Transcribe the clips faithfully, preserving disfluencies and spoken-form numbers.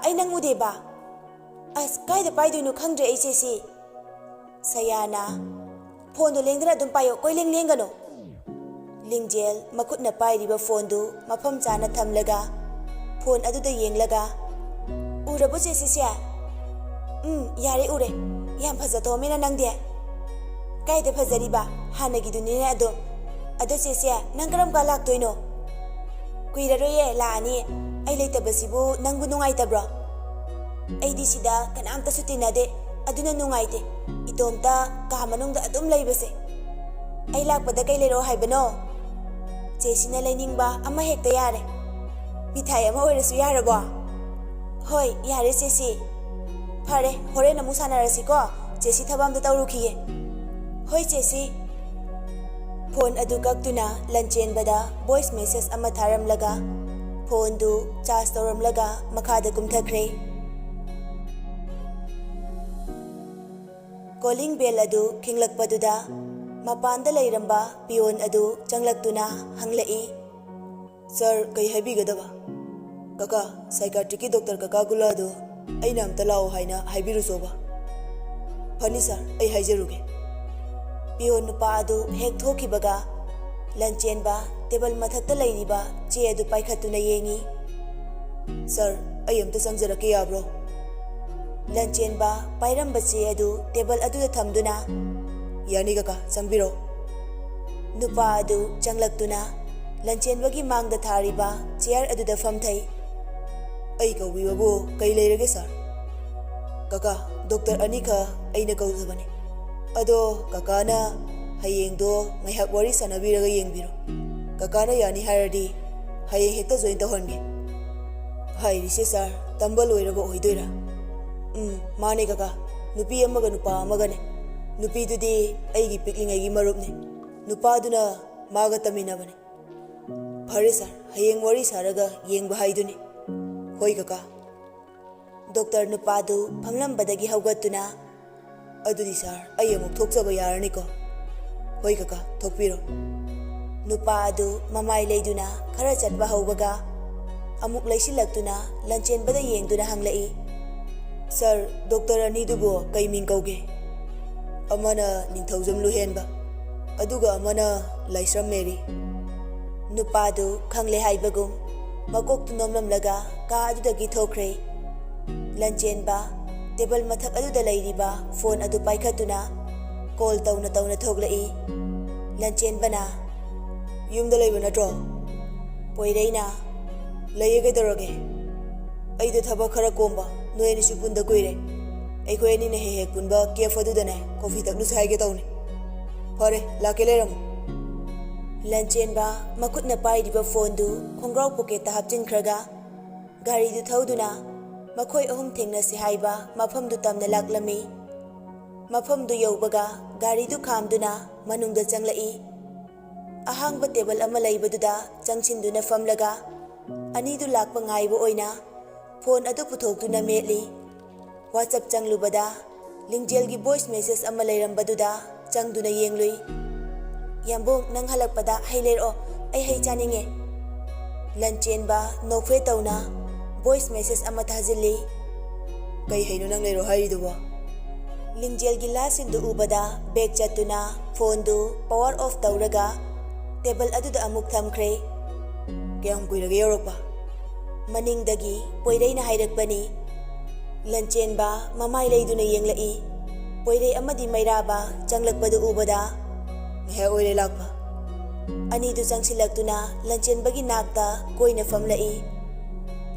ꯑꯩ ꯅꯪ ꯎꯗꯦꯕ꯫ ꯑꯁ, ꯀꯥꯏꯗ ꯄꯥꯏꯗꯣꯏꯅꯣ ꯈꯪꯗ꯭ꯔꯦ ꯑꯩ, ꯆꯦꯁꯤ꯫ ꯁꯌꯥꯅ, "ꯐꯣꯟꯗꯣ ꯂꯦꯡꯗꯅ ꯑꯗꯨꯝ ꯄꯥꯏꯌꯣ, ꯀꯣꯏ ꯂꯦꯡ ꯂꯦꯡꯒꯅꯣ"꯫ ꯂꯤꯡꯖꯦꯜ ꯃꯈꯨꯠꯅ ꯄꯥꯏꯔꯤꯕ ꯐꯣꯟꯗꯨ ꯃꯐꯝ ꯆꯥꯅ ꯊꯝꯂꯒ ꯐꯣꯟ ꯑꯗꯨꯗ ꯌꯦꯡꯂꯒ, "ꯎꯔꯕꯣ ꯆꯦꯁꯤꯁꯦ?" "ꯎꯝ, ꯌꯥꯔꯦ, ꯎꯔꯦ꯫ ꯌꯥꯝ ꯐꯖ ꯊꯣꯛꯑꯝꯃꯦꯅ ꯅꯪꯗꯤ꯫ ꯀꯥꯏꯗ ꯐꯖꯔꯤꯕ? ꯍꯥꯟꯅꯒꯤꯗꯨꯅꯤꯅꯦ ꯑꯗꯨꯝ꯫ ꯑꯗꯣ ꯆꯦꯁꯦ, ꯅꯪ ꯀꯔꯝ ꯀꯥꯟ ꯂꯥꯛꯇꯣꯏꯅꯣ?" "ꯀꯨꯏꯔꯔꯣꯏꯌꯦ, ꯂꯥꯛꯑꯅꯤ꯫ ꯑꯩ ꯂꯩꯇꯕꯁꯤꯕꯨ ꯅꯪꯕꯨ ꯅꯨꯡꯉꯥꯏꯇꯕ꯭ꯔꯣ?" "ꯑꯩꯗꯤ ꯁꯤꯗ ꯀꯅꯥꯝꯇꯁꯨ ꯇꯤꯟꯅꯗꯦ, ꯑꯗꯨꯅ ꯅꯨꯡꯉꯥꯏꯇꯦ, ꯏꯇꯣꯝꯇ ꯀꯥ ꯃꯅꯨꯡꯗ ꯑꯗꯨꯝ ꯂꯩꯕꯁꯦ꯫ ꯑꯩ ꯂꯥꯛꯄꯗ ꯀꯩ ꯂꯩꯔꯛꯑꯣ ꯍꯥꯏꯕꯅꯣ?" "ꯆꯦꯁꯤꯅ ꯂꯩꯅꯤꯡꯕ ꯑꯃ ꯍꯦꯛꯇ ꯌꯥꯔꯦ꯫ ꯃꯤꯊꯥꯏ ꯑꯃ ꯑꯣꯏꯔꯁꯨ ꯌꯥꯔꯕꯣ?" "ꯍꯣꯏ, ꯌꯥꯔꯦ ꯆꯦꯁꯤ꯫ ꯐꯔꯦ, ꯍꯣꯔꯦꯟ ꯑꯃꯨꯛ ꯁꯥꯟꯅꯔꯁꯤꯀꯣ꯫ ꯆꯦꯁꯤ ꯊꯕꯛ ꯑꯝꯇ ꯇꯧꯔꯨꯈꯤꯒꯦ꯫" "ꯍꯣꯏ ꯆꯦꯁꯤ꯫" ꯐꯣꯟ ꯑꯗꯨ ꯀꯛꯇꯨꯅ ꯂꯟꯆꯦꯟꯕꯗ ꯚꯣꯏꯁ ꯃꯦꯁꯦꯖ ꯑꯃ ꯊꯥꯔꯝꯂꯒ ꯐꯣꯟꯗꯨ ꯆꯥꯔꯖ ꯇꯧꯔꯝꯂꯒ ꯃꯈꯥꯗ ꯀꯨꯝꯊꯈ꯭ꯔꯦ꯫ ꯀꯣꯂꯤꯡ ꯕꯦꯜ ꯑꯗꯨ ꯈꯤꯡꯂꯛꯄꯗꯨꯗ ꯃꯄꯥꯟꯗ ꯂꯩꯔꯝꯕ ꯄꯤꯌꯣꯟ ꯑꯗꯨ ꯆꯪꯂꯛꯇꯨꯅ ꯍꯪꯂꯛꯏ, "ꯁꯥꯔ, ꯀꯩ ꯍꯥꯏꯕꯤꯒꯗꯕ?" "ꯀꯀꯥ, ꯁꯥꯏꯀꯥꯇ꯭ꯔꯤꯛꯀꯤ ꯗꯣꯛꯇꯔ ꯀꯀꯥ ꯒꯨꯂꯥꯗꯨ ꯑꯩꯅ ꯑꯝꯇ ꯂꯥꯛꯑꯣ ꯍꯥꯏꯅ ꯍꯥꯏꯕꯤꯔꯨꯆꯣꯕ꯫" "ꯐꯅꯤ ꯁꯥꯔ, ꯑꯩ ꯍꯥꯏꯖꯔꯨꯒꯦ꯫" ꯄꯤꯌꯣꯟ ꯅꯨꯄꯥ ꯑꯗꯨ ꯍꯦꯛ ꯊꯣꯛꯈꯤꯕꯒ ꯂꯟꯆꯦꯟꯕ ꯇꯦꯕꯜ ꯃꯊꯛꯇ ꯂꯩꯔꯤꯕ ꯆꯦ ꯑꯗꯨ ꯄꯥꯏꯈꯠꯇꯨꯅ ꯌꯦꯡꯉꯤ꯫ "ꯁꯥꯔ, ꯑꯩ ꯑꯝꯇ ꯆꯪꯖꯔꯛꯀꯦ, ꯌꯥꯕ꯭ꯔꯣ?" ꯂꯟꯆꯦꯟꯕ ꯄꯥꯏꯔꯝꯕ ꯆꯦ ꯑꯗꯨ ꯇꯦꯕꯜ ꯑꯗꯨꯗ ꯊꯝꯗꯨꯅ, "ꯌꯥꯅꯤ ꯀꯀꯥ, ꯆꯪꯕꯤꯔꯣ꯫" ꯅꯨꯄꯥ ꯑꯗꯨ ꯆꯪꯂꯛꯇꯨꯅ ꯂꯟꯆꯦꯟꯕꯒꯤ ꯃꯥꯡꯗ ꯊꯥꯔꯤꯕ ꯆꯤꯌꯥꯔ ꯑꯗꯨꯗ ꯐꯝꯊꯩ꯫ "ꯑꯩ ꯀꯧꯕꯤꯕꯕꯨ ꯀꯩ ꯂꯩꯔꯒꯦ, ꯁꯥꯔ?" "ꯀꯀꯥ, ꯗꯣꯛꯇꯔ ꯑꯅꯤꯈ ꯑꯩꯅ ꯀꯧꯖꯕꯅꯤ꯫ ꯑꯗꯣ ꯀꯀꯥꯅ ꯍꯌꯦꯡꯗꯣ ꯉꯥꯏꯍꯥꯛ ꯋꯥꯔꯤ ꯁꯥꯟꯅꯕꯤꯔꯒ ꯌꯦꯡꯕꯤꯔꯣ꯫ ꯀꯀꯥꯅ ꯌꯥꯅꯤ ꯍꯥꯏꯔꯗꯤ ꯍꯌꯦꯡ ꯍꯦꯛꯇ ꯖꯣꯏꯟ ꯇꯧꯍꯟꯒꯦ꯫" "ꯍꯥꯏꯔꯤꯁꯦ, ꯁꯥꯔ, ꯇꯝꯕ ꯂꯣꯏꯔꯕ ꯑꯣꯏꯗꯣꯏꯔꯥ?" "ꯎꯝ, ꯃꯥꯅꯦ ꯀꯀꯥ꯫ ꯅꯨꯄꯤ ꯑꯃꯒ ꯅꯨꯄꯥ ꯑꯃꯒꯅꯦ꯫ ꯅꯨꯄꯤꯗꯨꯗꯤ ꯑꯩꯒꯤ ꯄꯤꯛꯂꯤꯉꯩꯒꯤ ꯃꯔꯨꯞꯅꯦ꯫ ꯅꯨꯄꯥꯗꯨꯅ ꯃꯥꯒ ꯇꯝꯃꯤꯟꯅꯕꯅꯦ꯫" "ꯐꯔꯦ ꯁꯥꯔ, ꯍꯌꯦꯡ ꯋꯥꯔꯤ ꯁꯥꯔꯒ ꯌꯦꯡꯕ ꯍꯥꯏꯗꯨꯅꯤ꯫" "ꯍꯣꯏ ꯀꯀꯥ꯫" ꯗꯣꯛꯇꯔ ꯅꯨꯄꯥꯗꯨ ꯐꯝꯂꯝꯕꯗꯒꯤ ꯍꯧꯒꯠꯇꯨꯅ, "ꯑꯗꯨꯗꯤ ꯁꯥꯔ, ꯑꯩ ꯑꯃꯨꯛ ꯊꯣꯛꯆꯕ ꯌꯥꯔꯅꯤꯀꯣ?" "ꯍꯣꯏ ꯀꯀꯥ, ꯊꯣꯛꯄꯤꯔꯣ꯫" ꯅꯨꯄꯥ ꯑꯗꯨ ꯃꯃꯥꯏ ꯂꯩꯗꯨꯅ ꯈꯔ ꯆꯠꯄ ꯍꯧꯕꯒ, ꯑꯃꯨꯛ ꯂꯩꯁꯤꯜꯂꯛꯇꯨꯅ ꯂꯟꯆꯦꯟꯕꯗ ꯌꯦꯡꯗꯨꯅ ꯍꯪꯂꯛꯏ, "ꯁꯥꯔ, ꯗꯣꯛꯇꯔ ꯑꯅꯤꯗꯨꯕꯨ ꯀꯩ ꯃꯤꯡ ꯀꯧꯒꯦ?" "ꯑꯃꯅ ꯅꯤꯡꯊꯧꯖꯝ ꯂꯨꯍꯦꯟꯕ, ꯑꯗꯨꯒ ꯑꯃꯅ ꯂꯥꯏꯁ꯭ꯔꯝ ꯃꯦꯔꯤ꯫" ꯅꯨꯄꯥꯗꯨ ꯈꯪꯂꯦ ꯍꯥꯏꯕꯒꯨꯝ ꯃꯀꯣꯛꯇꯨ ꯅꯣꯝꯂꯝꯂꯒ ꯀꯥ ꯑꯗꯨꯗꯒꯤ ꯊꯣꯛꯈ꯭ꯔꯦ꯫ ꯂꯟꯆꯦꯟꯕ ꯇꯦꯕꯜ ꯃꯊꯛ ꯑꯗꯨꯗ ꯂꯩꯔꯤꯕ ꯐꯣꯟ ꯑꯗꯨ ꯄꯥꯏꯈꯠꯇꯨꯅ ꯀꯣꯜ ꯇꯧꯅ ꯇꯧꯅ ꯊꯣꯛꯂꯛꯏ꯫ ꯂꯟꯆꯦꯟꯕꯅ, "ꯌꯨꯝꯗ ꯂꯩꯕ ꯅꯠꯇ꯭ꯔꯣ?" ꯄꯣꯏꯔꯩꯅ, "ꯂꯩꯌꯦ, ꯀꯩꯗꯧꯔꯒꯦ?" "ꯑꯩꯗꯣ ꯊꯕꯛ ꯈꯔ ꯀꯣꯝꯕ, ꯅꯣꯏ ꯑꯅꯤꯁꯨ ꯄꯨꯟꯗ ꯀꯨꯏꯔꯦ꯫ ꯑꯩꯈꯣꯏ ꯑꯅꯤꯅ ꯍꯦꯛ ꯍꯦꯛ ꯄꯨꯟꯕ ꯀꯦꯐ ꯑꯗꯨꯗꯅꯦ ꯀꯣꯐꯤ ꯊꯛꯂꯨꯁꯦ ꯍꯥꯏꯒꯦ ꯇꯧꯅꯤ꯫" "ꯐꯔꯦ, ꯂꯥꯛꯀꯦ, ꯂꯩꯔꯝꯃꯨ꯫" ꯂꯟꯆꯦꯟꯕ ꯃꯈꯨꯠꯅ ꯄꯥꯏꯔꯤꯕ ꯐꯣꯟꯗꯨ ꯈꯣꯡꯒ꯭ꯔꯥꯎ ꯄꯣꯀꯦꯠꯇ ꯍꯥꯞꯆꯤꯟꯈ꯭ꯔꯒ ꯒꯥꯔꯤꯗꯨ ꯊꯧꯗꯨꯅ ꯃꯈꯣꯏ ꯑꯍꯨꯝ ꯊꯦꯡꯅꯁꯤ ꯍꯥꯏꯕ ꯃꯐꯝꯗꯨ ꯇꯝꯅ ꯂꯥꯛꯂꯝꯃꯤ꯫ ꯃꯐꯝꯗꯨ ꯌꯧꯕꯒ ꯒꯥꯔꯤꯗꯨ ꯈꯥꯝꯗꯨꯅ ꯃꯅꯨꯡꯗ ꯆꯪꯂꯛꯏ꯫ ꯑꯍꯥꯡꯕ ꯇꯦꯕꯜ ꯑꯃ ꯂꯩꯕꯗꯨꯗ ꯆꯪꯁꯤꯟꯗꯨꯅ ꯐꯝꯂꯒ ꯑꯅꯤꯗꯨ ꯂꯥꯛꯄ ꯉꯥꯏꯕ ꯑꯣꯏꯅ ꯐꯣꯟ ꯑꯗꯨ ꯄꯨꯊꯣꯛꯇꯨꯅ ꯃꯦꯠꯂꯤ꯫ WhatsApp ꯆꯪꯂꯨꯕꯗ ꯂꯤꯡꯖꯦꯜꯒꯤ ꯚꯣꯏꯁ ꯃꯦꯁꯦꯖ ꯑꯃ ꯂꯩꯔꯝꯕꯗꯨꯗ ꯆꯪꯗꯨꯅ ꯌꯦꯡꯂꯨꯏ꯫ "ꯌꯥꯝꯕꯨꯡ, ꯅꯪ ꯍꯜꯂꯛꯄꯗ ꯍꯩ ꯂꯩꯔꯛꯑꯣ, ꯑꯩ ꯍꯩ ꯆꯥꯅꯤꯡꯉꯦ꯫" ꯂꯟꯆꯦꯟꯕ ꯅꯣꯛꯐꯦ ꯇꯧꯅ ꯚꯣꯏꯁ ꯃꯦꯁꯦꯖ ꯑꯃ ꯊꯥꯖꯤꯜꯂꯤ꯫ "ꯀꯩ ꯍꯩꯅꯣ ꯅꯪ ꯂꯩꯔꯛꯑꯣ ꯍꯥꯏꯔꯤꯗꯨꯕꯣ?" ꯂꯤꯡꯖꯦꯜꯒꯤ ꯂꯥꯁ ꯁꯤꯟꯗꯨ ꯎꯕꯗ ꯕꯦꯛ ꯆꯠꯇꯨꯅ ꯐꯣꯟꯗꯨ ꯄꯋꯥꯔ ꯑꯣꯐ ꯇꯧꯔꯒ ꯇꯦꯕꯜ ꯑꯗꯨꯗ ꯑꯃꯨꯛ ꯊꯝꯈ꯭ꯔꯦ꯫ "ꯀꯌꯥꯝ ꯀꯨꯏꯔꯒꯦ ꯌꯧꯔꯛꯄ?" ꯃꯅꯤꯡꯗꯒꯤ ꯄꯣꯏꯔꯩꯅ ꯍꯥꯏꯔꯛꯄꯅꯤ꯫ ꯂꯟꯆꯦꯟꯕ ꯃꯃꯥꯏ ꯂꯩꯗꯨꯅ ꯌꯦꯡꯂꯛꯏ꯫ ꯄꯣꯏꯔꯩ ꯑꯃꯗꯤ ꯃꯩꯔꯥꯕ ꯆꯪꯂꯛꯄꯗꯨ ꯎꯕꯗ, "ꯉꯥꯏꯍꯥꯛ ꯑꯣꯏꯔꯦ ꯂꯥꯛꯄ꯫" ꯑꯅꯤꯗꯨ ꯆꯪꯁꯤꯜꯂꯛꯇꯨꯅ ꯂꯟꯆꯦꯟꯕꯒꯤ ꯅꯥꯛꯇ ꯀꯣꯏꯅ ꯐꯝꯂꯛꯏ꯫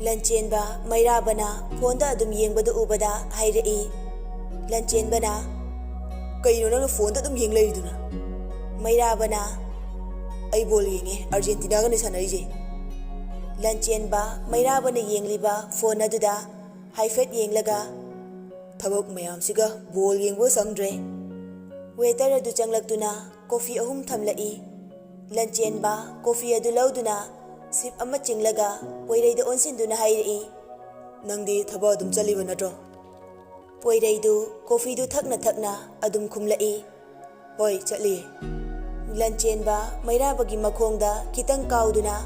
ꯂꯟꯆꯦꯟꯕ ꯃꯩꯔꯥꯕꯅ ꯐꯣꯟꯗ ꯑꯗꯨꯝ ꯌꯦꯡꯕꯗꯨ ꯎꯕꯗ ꯍꯥꯏꯔꯛꯏ꯫ ꯂꯟꯆꯦꯟꯕꯅ, "ꯀꯩꯅꯣ ꯅꯪꯅ ꯐꯣꯟꯗ ꯑꯗꯨꯝ ꯌꯦꯡ ꯂꯩꯔꯤꯗꯨꯅ?" ꯃꯩꯔꯥꯕꯅ, "ꯑꯩ ꯕꯣꯜ ꯌꯦꯡꯉꯦ, ꯑꯥꯔꯖꯦꯟꯇꯤꯅꯥꯒꯅꯦ ꯁꯥꯟꯅꯔꯤꯁꯦ꯫" ꯂꯟꯆꯦꯟꯕ ꯃꯩꯔꯥꯕꯅ ꯌꯦꯡꯂꯤꯕ ꯐꯣꯟ ꯑꯗꯨꯗ ꯍꯥꯏꯐꯦꯠ ꯌꯦꯡꯂꯒ, "ꯊꯕꯛ ꯃꯌꯥꯝꯁꯤꯒ ꯕꯣꯜ ꯌꯦꯡꯕ ꯁꯪꯗ꯭ꯔꯦ꯫" ꯋꯦꯇꯔ ꯑꯗꯨ ꯆꯪꯂꯛꯇꯨꯅ ꯀꯣꯐꯤ ꯑꯍꯨꯝ ꯊꯝꯂꯛꯏ꯫ ꯂꯟꯆꯦꯟꯕ ꯀꯣꯐꯤ ꯑꯗꯨ ꯂꯧꯗꯨꯅ ꯁꯤꯞ ꯑꯃ ꯆꯤꯡꯂꯒ ꯄꯣꯏꯔꯩꯗ ꯑꯣꯟꯁꯤꯟꯗꯨꯅ ꯍꯥꯏꯔꯛꯏ, "ꯅꯪꯗꯤ ꯊꯕꯛ ꯑꯗꯨꯝ ꯆꯠꯂꯤꯕ ꯅꯠꯇ꯭ꯔꯣ?" ꯄꯣꯏꯔꯩꯗꯨ ꯀꯣꯐꯤꯗꯨ ꯊꯛꯅ ꯊꯛꯅ ꯑꯗꯨꯝ ꯈꯨꯝꯂꯛꯏ, "ꯍꯣꯏ, ꯆꯠꯂꯤꯌꯦ꯫" ꯂꯟꯆꯦꯟꯕ ꯃꯩꯔꯥꯕꯒꯤ ꯃꯈꯣꯡꯗ ꯈꯤꯇꯪ ꯀꯥꯎꯗꯨꯅ,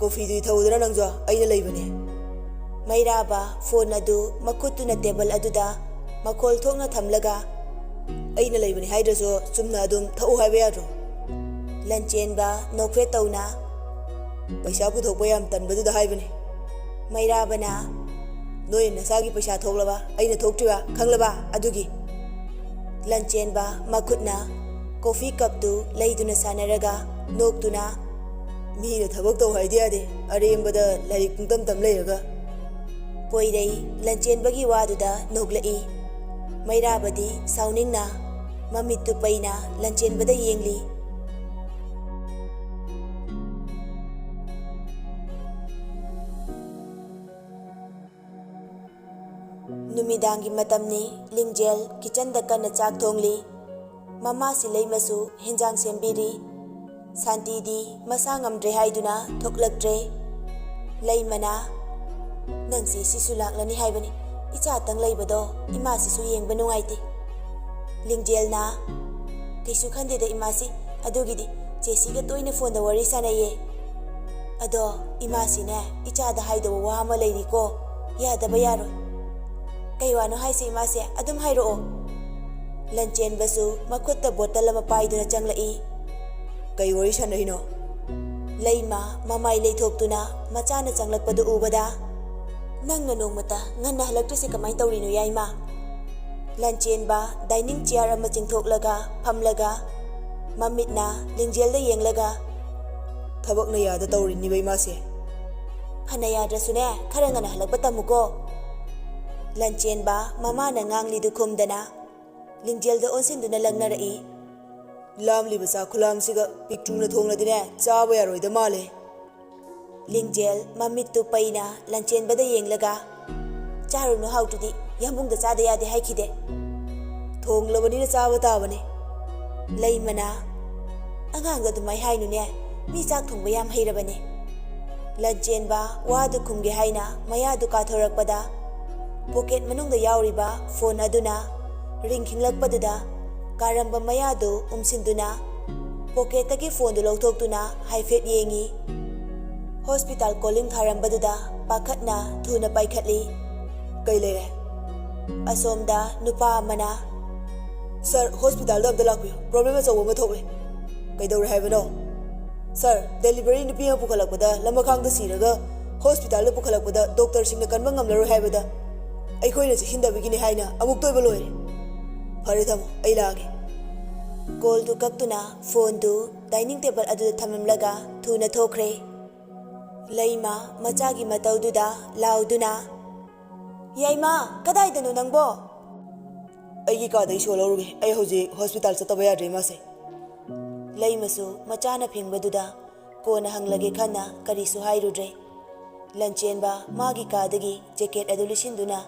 "ꯀꯣꯐꯤꯗꯨꯗꯤ ꯊꯛꯎꯗꯅ ꯅꯪꯁꯨ, ꯑꯩꯅ ꯂꯩꯕꯅꯦ꯫" ꯃꯩꯔꯥꯕ ꯐꯣꯟ ꯑꯗꯨ ꯃꯈꯨꯠꯇꯨꯅ ꯇꯦꯕꯜ ꯑꯗꯨꯗ ꯃꯈꯣꯜ ꯊꯣꯛꯅ ꯊꯝꯂꯒ, "ꯑꯩꯅ ꯂꯩꯕꯅꯦ ꯍꯥꯏꯗ꯭ꯔꯁꯨ ꯆꯨꯝꯅ ꯑꯗꯨꯝ ꯊꯛꯎ ꯍꯥꯏꯕ ꯌꯥꯗ꯭ꯔꯣ?" ꯂꯟꯆꯦꯟꯕ ꯅꯣꯛꯐꯦꯠ ꯇꯧꯅ, "ꯄꯩꯁꯥ ꯄꯨꯊꯣꯛꯄ ꯌꯥꯝ ꯇꯟꯕꯗꯨꯗ ꯍꯥꯏꯕꯅꯦ꯫" ꯃꯩꯔꯥꯕꯅ, "ꯅꯣꯏ ꯅꯁꯥꯒꯤ ꯄꯩꯁꯥ ꯊꯣꯛꯂꯕ, ꯑꯩꯅ ꯊꯣꯛꯇ꯭ꯔꯤꯕ ꯈꯪꯂꯕ? ꯑꯗꯨꯒꯤ꯫" ꯂꯟꯆꯦꯟꯕ ꯃꯈꯨꯠꯅ ꯀꯣꯐꯤ ꯀꯞꯇꯨ ꯂꯩꯗꯨꯅ ꯁꯥꯟꯅꯔꯒ ꯅꯣꯛꯇꯨꯅ, "ꯃꯤꯅ ꯊꯕꯛ ꯇꯧ ꯍꯥꯏꯗꯤ ꯌꯥꯗꯦ, ꯑꯔꯦꯝꯕꯗ ꯂꯥꯏꯔꯤꯛ ꯄꯨꯡꯇꯝ ꯇꯝ ꯂꯩꯔꯒ꯫" ꯄꯣꯏꯔꯩ ꯂꯟꯆꯦꯟꯕꯒꯤ ꯋꯥꯗꯨꯗ ꯅꯣꯛꯂꯛꯏ꯫ ꯃꯩꯔꯥꯕꯗꯤ ꯁꯥꯎꯅꯤꯡꯅ ꯃꯃꯤꯠꯇꯨ ꯄꯩꯅ ꯂꯟꯆꯦꯟꯕꯗ ꯌꯦꯡꯂꯤ꯫ ꯅꯨꯃꯤꯗꯥꯡꯒꯤ ꯃꯇꯝꯅꯤ꯫ ꯂꯤꯡꯖꯦꯜ ꯀꯤꯆꯟꯗ ꯀꯟꯅ ꯆꯥꯛ ꯊꯣꯡꯂꯤ꯫ ꯃꯃꯥꯁꯤ ꯂꯩꯃꯁꯨ ꯍꯦꯟꯖꯥꯡ ꯁꯦꯝꯕꯤꯔꯤ꯫ ꯁꯥꯟꯇꯤꯗꯤ ꯃꯁꯥ ꯉꯝꯗ꯭ꯔꯦ ꯍꯥꯏꯗꯨꯅ ꯊꯣꯛꯂꯛꯇ꯭ꯔꯦ꯫ ꯂꯩꯃꯅ, "ꯅꯪꯁꯦ ꯁꯤꯁꯨ ꯂꯥꯛꯂꯅꯤ ꯍꯥꯏꯕꯅꯤ꯫ ꯏꯆꯥꯇꯪ ꯂꯩꯕꯗꯣ ꯏꯃꯥꯁꯤꯁꯨ ꯌꯦꯡꯕ ꯅꯨꯡꯉꯥꯏꯇꯦ꯫" ꯂꯤꯡꯖꯦꯜꯅ, "ꯀꯩꯁꯨ ꯈꯟꯗꯦꯗ ꯏꯃꯥꯁꯤ, ꯑꯗꯨꯒꯤꯗꯤ ꯆꯦꯁꯤꯒ ꯇꯣꯏꯅ ꯐꯣꯟꯗ ꯋꯥꯔꯤ ꯁꯥꯟꯅꯩꯌꯦ꯫ ꯑꯗꯣ ꯏꯃꯥꯁꯤꯅꯦ, ꯏꯆꯥꯗ ꯍꯥꯏꯗꯧꯕ ꯋꯥ ꯑꯃ ꯂꯩꯔꯤꯀꯣ, ꯌꯥꯗꯕ ꯌꯥꯔꯣꯏ꯫" "ꯀꯩ ꯋꯥꯅꯣ ꯍꯥꯏꯁꯦ ꯏꯃꯥꯁꯦ? ꯑꯗꯨꯝ ꯍꯥꯏꯔꯛꯑꯣ꯫" ꯂꯟꯆꯦꯟꯕꯁꯨ ꯃꯈꯨꯠꯇ ꯕꯣꯇꯜ ꯑꯃ ꯄꯥꯏꯗꯨꯅ ꯆꯪꯂꯛꯏ꯫ "ꯀꯩ ꯋꯥꯔꯤ ꯁꯥꯟꯅꯔꯤꯅꯣ?" ꯂꯩꯃ ꯃꯃꯥꯏ ꯂꯩꯊꯣꯛꯇꯨꯅ ꯃꯆꯥꯅ ꯆꯪꯂꯛꯄꯗꯨ ꯎꯕꯗ, "ꯅꯪꯅ ꯅꯣꯡꯃꯇ ꯉꯟꯅ ꯍꯜꯂꯛꯇ꯭ꯔꯤꯁꯦ ꯀꯃꯥꯏꯅ ꯇꯧꯔꯤꯅꯣ, ꯌꯥꯏꯃ?" ꯂꯟꯆꯦꯟꯕ ꯗꯥꯏꯅꯤꯡ ꯆꯤꯌꯥꯔ ꯑꯃ ꯆꯤꯡꯊꯣꯛꯂꯒ ꯐꯝꯂꯒ, ꯃꯃꯤꯠꯅ ꯂꯤꯡꯖꯦꯜꯗ ꯌꯦꯡꯂꯒ, "ꯊꯕꯛꯅ ꯌꯥꯗ ꯇꯧꯔꯤꯅꯤꯕ ꯏꯃꯥꯁꯦ꯫" "ꯐꯅ ꯌꯥꯗ꯭ꯔꯁꯨꯅꯦ, ꯈꯔ ꯉꯟꯅ ꯍꯜꯂꯛꯄ ꯇꯝꯃꯨꯀꯣ꯫" ꯂꯟꯆꯦꯟꯕ ꯃꯃꯥꯅ ꯉꯥꯡꯂꯤꯗꯨ ꯈꯨꯝꯗꯅ ꯂꯤꯡꯖꯦꯜꯗ ꯑꯣꯟꯁꯤꯟꯗꯨꯅ ꯂꯛꯅꯔꯛꯏ꯫ "ꯂꯥꯝꯂꯤꯕ ꯆꯥꯛ ꯈꯨꯂꯥꯝꯁꯤꯒ ꯄꯤꯛꯇ꯭ꯔꯨꯅ ꯊꯣꯡꯂꯗꯤꯅꯦ, ꯆꯥꯕ ꯌꯥꯔꯣꯏꯗ ꯃꯥꯜꯂꯦ꯫" ꯂꯤꯡꯖꯦꯜ ꯃꯃꯤꯠꯇꯨ ꯄꯩꯅ ꯂꯟꯆꯦꯟꯕꯗ ꯌꯦꯡꯂꯒ, "ꯆꯥꯔꯨꯅꯨ, ꯍꯥꯎꯇ꯭ꯔꯗꯤ ꯌꯥꯝꯕꯨꯡꯗ ꯆꯥꯗ ꯌꯥꯗꯦ ꯍꯥꯏꯈꯤꯗꯦ꯫" "ꯊꯣꯡꯂꯕꯅꯤꯅ ꯆꯥꯕ ꯇꯥꯕꯅꯤ꯫" ꯂꯩꯃꯅ, "ꯑꯉꯥꯡꯗ ꯑꯗꯨꯃꯥꯏ ꯍꯥꯏꯅꯨꯅꯦ, ꯃꯤ ꯆꯥꯛ ꯊꯣꯡꯕ ꯌꯥꯝ ꯍꯩꯔꯕꯅꯦ꯫" ꯂꯟꯆꯦꯟꯕ ꯋꯥꯗꯨ ꯈꯨꯝꯒꯦ ꯍꯥꯏꯅ ꯃꯌꯥꯗꯨ ꯀꯥꯊꯣꯔꯛꯄꯗ, ꯄꯣꯀꯦꯠ ꯃꯅꯨꯡꯗ ꯌꯥꯎꯔꯤꯕ ꯐꯣꯟ ꯑꯗꯨꯅ ꯔꯤꯡ ꯈꯤꯡꯂꯛꯄꯗꯨꯗ, ꯀꯥꯔꯝꯕ ꯃꯌꯥꯗꯨ ꯎꯝꯁꯤꯟꯗꯨꯅ ꯄꯣꯀꯦꯠꯇꯒꯤ ꯐꯣꯟꯗꯨ ꯂꯧꯊꯣꯛꯇꯨꯅ ꯍꯥꯏꯐꯦꯠ ꯌꯦꯡꯉꯤ꯫ ꯍꯣꯁꯄꯤꯇꯥꯜ ꯀꯣꯂꯤꯡ ꯊꯥꯔꯝꯕꯗꯨꯗ ꯄꯥꯈꯠꯅ ꯊꯨꯅ ꯄꯥꯏꯈꯠꯂꯤ꯫ "ꯀꯩ ꯂꯩꯔꯦ?" ꯑꯁꯣꯝꯗ ꯅꯨꯄꯥ ꯑꯃꯅ, "ꯁꯥꯔ, ꯍꯣꯁꯄꯤꯇꯥꯜꯗ ꯑꯝꯇ ꯂꯥꯛꯄꯤꯌꯨ, ꯄ꯭ꯔꯣꯕ꯭ꯂꯦꯝ ꯑꯆꯧꯕ ꯑꯃ ꯊꯣꯛꯂꯦ꯫" "ꯀꯩꯗꯧꯔꯦ ꯍꯥꯏꯕꯅꯣ?" "ꯁꯥꯔ, ꯗꯦꯂꯤꯚꯔꯤ ꯅꯨꯄꯤ ꯑꯃ ꯄꯨꯈꯠꯂꯛꯄꯗ ꯂꯃꯈꯥꯡꯗ ꯁꯤꯔꯒ ꯍꯣꯁꯄꯤꯇꯥꯜꯗ ꯄꯨꯈꯠꯂꯛꯄꯗ ꯗꯣꯛꯇꯔꯁꯤꯡꯅ ꯀꯟꯕ ꯉꯝꯂꯔꯣꯏ ꯍꯥꯏꯕꯗ ꯑꯩꯈꯣꯏꯅ ꯆꯦꯛꯁꯤꯟꯗꯕꯒꯤꯅꯤ ꯍꯥꯏꯅ ꯑꯃꯨꯛꯇ ꯑꯣꯏꯕ ꯂꯣꯏꯔꯦ꯫ ꯐꯔꯦ, ꯊꯝꯃꯣ, ꯑꯩ ꯂꯥꯛꯑꯒꯦ꯫" ꯀꯣꯜꯗꯨ ꯀꯛꯇꯨꯅ ꯐꯣꯟꯗꯨ ꯗꯥꯏꯅꯤꯡ ꯇꯦꯕꯜ ꯑꯗꯨꯗ ꯊꯝꯂꯝꯂꯒ ꯊꯨꯅ ꯊꯣꯛꯈ꯭ꯔꯦ꯫ ꯂꯩꯃ ꯃꯆꯥꯒꯤ ꯃꯇꯧꯗꯨꯗ ꯂꯥꯎꯗꯨꯅ, "ꯌꯥꯏꯃ, ꯀꯗꯥꯏꯗꯅꯣ ꯅꯪꯕꯣ?" "ꯑꯩꯒꯤ ꯀꯥꯗ ꯏꯁꯣ ꯂꯧꯔꯨꯒꯦ꯫ ꯑꯩ ꯍꯧꯖꯤꯛ ꯍꯣꯁꯄꯤꯇꯥꯜ ꯆꯠꯇꯕ ꯌꯥꯗ꯭ꯔꯦ ꯏꯃꯥꯁꯦ꯫" ꯂꯩꯃꯁꯨ ꯃꯆꯥꯅ ꯐꯤꯡꯕꯗꯨꯗ ꯀꯣꯟꯅ ꯍꯪꯂꯒꯦ ꯈꯟꯅ ꯀꯔꯤꯁꯨ ꯍꯥꯏꯔꯨꯗ꯭ꯔꯦ꯫ ꯂꯟꯆꯦꯟꯕ ꯃꯥꯒꯤ ꯀꯥꯗꯒꯤ ꯖꯦꯀꯦꯠ ꯑꯗꯨ ꯂꯤꯠꯁꯤꯟꯗꯨꯅ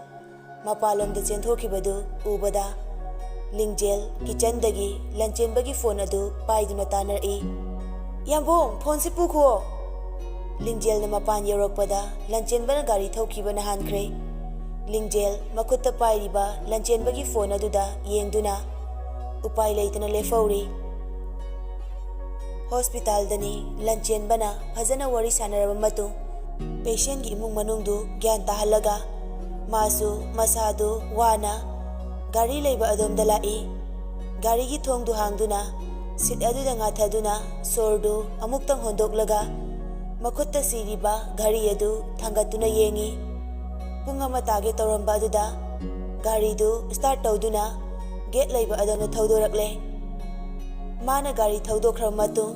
ꯃꯄꯥꯟꯂꯣꯝꯗ ꯆꯦꯟꯊꯣꯛꯈꯤꯕꯗꯨ ꯎꯕꯗ, ꯂꯤꯡꯖꯦꯜ ꯀꯤꯆꯟꯗꯒꯤ ꯂꯟꯆꯦꯟꯕꯒꯤ ꯐꯣꯟ ꯑꯗꯨ ꯄꯥꯏꯗꯨꯅ ꯇꯥꯟꯅꯔꯛꯏ꯫ "ꯌꯥꯝꯕꯨꯡ, ꯐꯣꯟꯁꯤ ꯄꯨꯈꯣ꯫" ꯂꯤꯡꯖꯦꯜꯅ ꯃꯄꯥꯟ ꯌꯧꯔꯛꯄꯗ ꯂꯟꯆꯦꯟꯕꯅ ꯒꯥꯔꯤ ꯊꯧꯈꯤꯕꯅ ꯍꯥꯟꯈ꯭ꯔꯦ꯫ ꯂꯤꯡꯖꯦꯜ ꯃꯈꯨꯠꯇ ꯄꯥꯏꯔꯤꯕ ꯂꯟꯆꯦꯟꯕꯒꯤ ꯐꯣꯟ ꯑꯗꯨꯗ ꯌꯦꯡꯗꯨꯅ ꯎꯄꯥꯏ ꯂꯩꯇꯅ ꯂꯦꯞꯍꯧꯔꯤ꯫ ꯍꯣꯁꯄꯤꯇꯥꯜꯗꯅꯤ ꯂꯟꯆꯦꯟꯕꯅ ꯐꯖꯅ ꯋꯥꯔꯤ ꯁꯥꯟꯅꯔꯕ ꯃꯇꯨꯡ, ꯄꯦꯁꯦꯟꯒꯤ ꯏꯃꯨꯡ ꯃꯅꯨꯡꯗꯨ ꯒ꯭ꯌꯥꯟ ꯇꯥꯍꯜꯂꯒ, ꯃꯥꯁꯨ ꯃꯁꯥꯗꯨ ꯋꯥꯅ ꯒꯥꯔꯤ ꯂꯩꯕ ꯑꯗꯣꯝꯗ ꯂꯥꯛꯏ꯫ ꯒꯥꯔꯤꯒꯤ ꯊꯣꯡꯗꯨ ꯍꯥꯡꯗꯨꯅ, ꯁꯤꯠ ꯑꯗꯨꯗ ꯉꯥꯊꯗꯨꯅ, ꯁꯣꯔꯗꯨ ꯑꯃꯨꯛꯇꯪ ꯍꯣꯟꯗꯣꯛꯂꯒ, ꯃꯈꯨꯠꯇ ꯁꯤꯔꯤꯕ ꯘꯔꯤ ꯑꯗꯨ ꯊꯥꯡꯒꯠꯇꯨꯅ ꯌꯦꯡꯏ꯫ ꯄꯨꯡ ꯑꯃ ꯇꯥꯒꯦ ꯇꯧꯔꯝꯕ ꯑꯗꯨꯗ ꯒꯥꯔꯤꯗꯨ ꯁ꯭ꯇꯥꯔꯠ ꯇꯧꯗꯨꯅ ꯒꯦꯠ ꯂꯩꯕ ꯑꯗꯣꯝꯗ ꯊꯧꯗꯣꯔꯛꯂꯦ꯫ ꯃꯥꯅ ꯒꯥꯔꯤ ꯊꯧꯗꯣꯛꯈ꯭ꯔꯕ ꯃꯇꯨꯡ,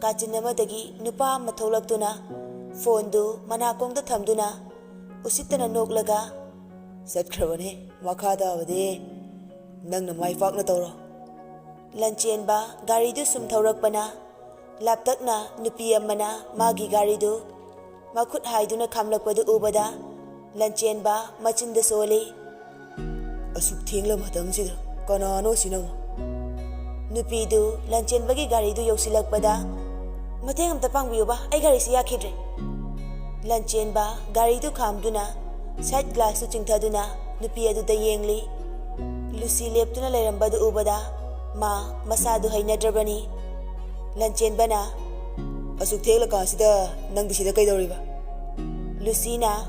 ꯀꯥꯆꯤꯟ ꯑꯃꯗꯒꯤ ꯅꯨꯄꯥ ꯑꯃ ꯊꯣꯛꯂꯛꯇꯨꯅ ꯐꯣꯟꯗꯨ ꯃꯅꯥꯀꯣꯡꯗ ꯊꯝꯗꯨꯅ ꯎꯁꯤꯠꯇꯅ ꯅꯣꯛꯂꯒ, "ꯆꯠꯈ꯭ꯔꯕꯅꯦ, ꯃꯈꯥ ꯇꯥꯕꯗꯤ ꯅꯪꯅ ꯃꯥꯏ ꯄꯥꯛꯅ ꯇꯧꯔꯣ꯫" ꯂꯟꯆꯦꯟꯕ ꯒꯥꯔꯤꯗꯨ ꯁꯨꯝ ꯊꯧꯔꯛꯄꯅ, ꯂꯥꯞꯇꯛꯅ ꯅꯨꯄꯤ ꯑꯃꯅ ꯃꯥꯒꯤ ꯒꯥꯔꯤꯗꯨ ꯃꯈꯨꯠ ꯍꯥꯏꯗꯨꯅ ꯈꯥꯝꯂꯛꯄꯗꯨ ꯎꯕꯗ, ꯂꯟꯆꯦꯟꯕ ꯃꯆꯤꯟꯗ ꯁꯣꯜꯂꯤ꯫ "ꯑꯁꯨꯛ ꯊꯦꯡꯂ ꯃꯇꯝꯁꯤꯗ ꯀꯅꯥꯅꯣ ꯁꯤꯅ?" ꯅꯨꯄꯤꯗꯨ ꯂꯟꯆꯦꯟꯕꯒꯤ ꯒꯥꯔꯤꯗꯨ ꯌꯧꯁꯤꯜꯂꯛꯄꯗ, "ꯃꯇꯦꯡ ꯑꯝꯇ ꯄꯥꯡꯕꯤꯌꯨꯕ, ꯑꯩ ꯒꯥꯔꯤꯁꯤ ꯌꯥꯈꯤꯗ꯭ꯔꯦ꯫" ꯂꯟꯆꯦꯟꯕ ꯒꯥꯔꯤꯗꯨ ꯈꯥꯝꯗꯨꯅ ꯁꯥꯏꯠ ꯒ꯭ꯂꯥꯁꯇꯨ ꯆꯤꯡꯊꯗꯨꯅ ꯅꯨꯄꯤ ꯑꯗꯨꯗ ꯌꯦꯡꯂꯤ꯫ ꯂꯨꯁꯤ ꯂꯦꯞꯇꯨꯅ ꯂꯩꯔꯝꯕꯗꯨ ꯎꯕꯗ ꯃꯥ ꯃꯁꯥꯗꯨ ꯍꯩꯅꯗ꯭ꯔꯕꯅꯤ꯫ ꯂꯟꯆꯦꯟꯕꯅ, ꯑꯁꯨꯛ ꯊꯦꯡꯂꯀꯥꯟꯁꯤꯗ ꯅꯪꯗꯤ ꯁꯤꯗ ꯀꯩꯗꯧꯔꯤꯕ? ꯂꯨꯁꯤꯅ,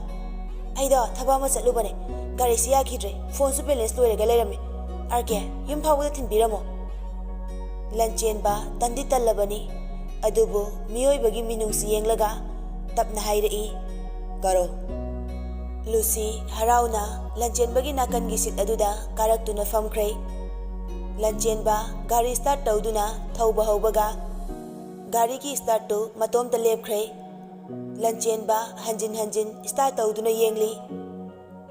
"ꯑꯩꯗꯣ ꯊꯕꯛ ꯑꯃ ꯆꯠꯂꯨꯕꯅꯦ, ꯒꯥꯔꯤꯁꯤ ꯌꯥꯈꯤꯗ꯭ꯔꯦ, ꯐꯣꯟꯁꯨ ꯕꯦꯂꯦꯟꯁ ꯂꯣꯏꯔꯒ ꯂꯩꯔꯝꯃꯦ꯫ ꯑꯥꯔ ꯀꯦ, ꯌꯨꯝ ꯐꯥꯎꯕꯗ ꯊꯤꯟꯕꯤꯔꯝꯃꯣ꯫" ꯂꯟꯆꯦꯟꯕ ꯇꯟꯗꯤ ꯇꯜꯂꯕꯅꯤ, ꯑꯗꯨꯕꯨ ꯃꯤꯑꯣꯏꯕꯒꯤ ꯃꯤꯅꯨꯡꯁꯤ ꯌꯦꯡꯂꯒ ꯇꯞꯅ ꯍꯥꯏꯔꯛꯏ, "ꯀꯥꯔꯣ꯫" ꯂꯨꯁꯤ ꯍꯔꯥꯎꯅ ꯂꯟꯆꯦꯟꯕꯒꯤ ꯅꯥꯀꯟꯒꯤ ꯁꯤꯠ ꯑꯗꯨꯗ ꯀꯥꯔꯛꯇꯨꯅ ꯐꯝꯈ꯭ꯔꯦ꯫ ꯂꯟꯆꯦꯟꯕ ꯒꯥꯔꯤ ꯁ꯭ꯇꯥꯔꯠ ꯇꯧꯗꯨꯅ ꯊꯧꯕ ꯍꯧꯕꯒ ꯒꯥꯔꯤꯒꯤ ꯁ꯭ꯇꯥꯔꯠꯇꯨ ꯃꯇꯣꯝꯇ ꯂꯦꯞꯈ꯭ꯔꯦ꯫ ꯂꯟꯆꯦꯟꯕ ꯍꯟꯖꯤꯟ ꯍꯟꯖꯤꯟ ꯁ꯭ꯇꯥꯔꯠ ꯇꯧꯗꯨꯅ ꯌꯦꯡꯂꯤ꯫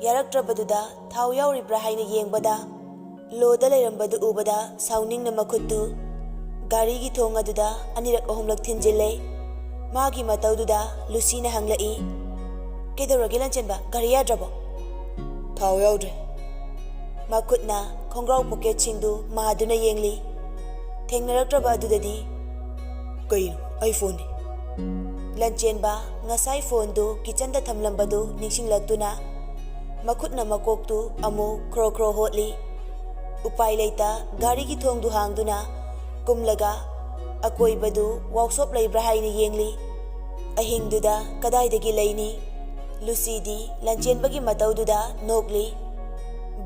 ꯌꯥꯔꯛꯇ꯭ꯔꯕꯗꯨꯗ ꯊꯥꯎ ꯌꯥꯎꯔꯤꯕ꯭ꯔꯥ ꯍꯥꯏꯅ ꯌꯦꯡꯕꯗ ꯂꯣꯗ ꯂꯩꯔꯝꯕꯗꯨ ꯎꯕꯗ ꯁꯥꯎꯅꯤꯡꯅ ꯃꯈꯨꯠꯇꯨ ꯒꯥꯔꯤꯒꯤ ꯊꯣꯡ ꯑꯗꯨꯗ ꯑꯅꯤꯔꯛ ꯑꯍꯨꯝꯂꯛ ꯊꯤꯟꯖꯤꯜꯂꯦ꯫ ꯃꯥꯒꯤ ꯃꯇꯧꯗꯨꯗ ꯂꯨꯁꯤꯅ ꯍꯪꯂꯛꯏ, "ꯀꯩꯗꯧꯔꯒꯦ ꯂꯟꯆꯦꯟꯕ? ꯒꯥꯔꯤ ꯌꯥꯗ꯭ꯔꯕꯣ?" "ꯊꯥꯎ ꯌꯥꯎꯗ꯭ꯔꯦ꯫" ꯃꯈꯨꯠꯅ ꯈꯣꯡꯒ꯭ꯔꯥꯎ ꯄꯣꯀꯦꯠꯁꯤꯡꯗꯨ ꯃꯥꯗꯨꯅ ꯌꯦꯡꯂꯤ꯫ ꯊꯦꯡꯅꯔꯛꯇ꯭ꯔꯕ ꯑꯗꯨꯗꯗꯤ, "ꯀꯩꯅꯣ? ꯑꯩ ꯐꯣꯟꯗꯤ?" ꯂꯟꯆꯦꯟꯕ ꯉꯁꯥꯏ ꯐꯣꯟꯗꯨ ꯀꯤꯆꯟꯗ ꯊꯝꯂꯝꯕꯗꯨ ꯅꯤꯡꯁꯤꯡꯂꯛꯇꯨꯅ ꯃꯈꯨꯠꯅ ꯃꯀꯣꯛꯇꯨ ꯑꯃꯨꯛ ꯈ꯭ꯔꯣ ꯈ꯭ꯔꯣ ꯍꯣꯠꯂꯤ꯫ ꯎꯄꯥꯏ ꯂꯩꯇ ꯒꯥꯔꯤꯒꯤ ꯊꯣꯡꯗꯨ ꯍꯥꯡꯗꯨꯅ ꯀꯨꯝꯂꯒ ꯑꯀꯣꯏꯕꯗꯨ ꯋꯥꯛꯁꯣꯞ ꯂꯩꯕ꯭ꯔꯥ ꯍꯥꯏꯅ ꯌꯦꯡꯂꯤ꯫ ꯑꯍꯤꯡꯗꯨꯗ ꯀꯗꯥꯏꯗꯒꯤ ꯂꯩꯅꯤ? ꯂꯨꯁꯤꯗꯤ ꯂꯟꯆꯦꯟꯕꯒꯤ ꯃꯇꯧꯗꯨꯗ ꯅꯣꯛꯂꯤ꯫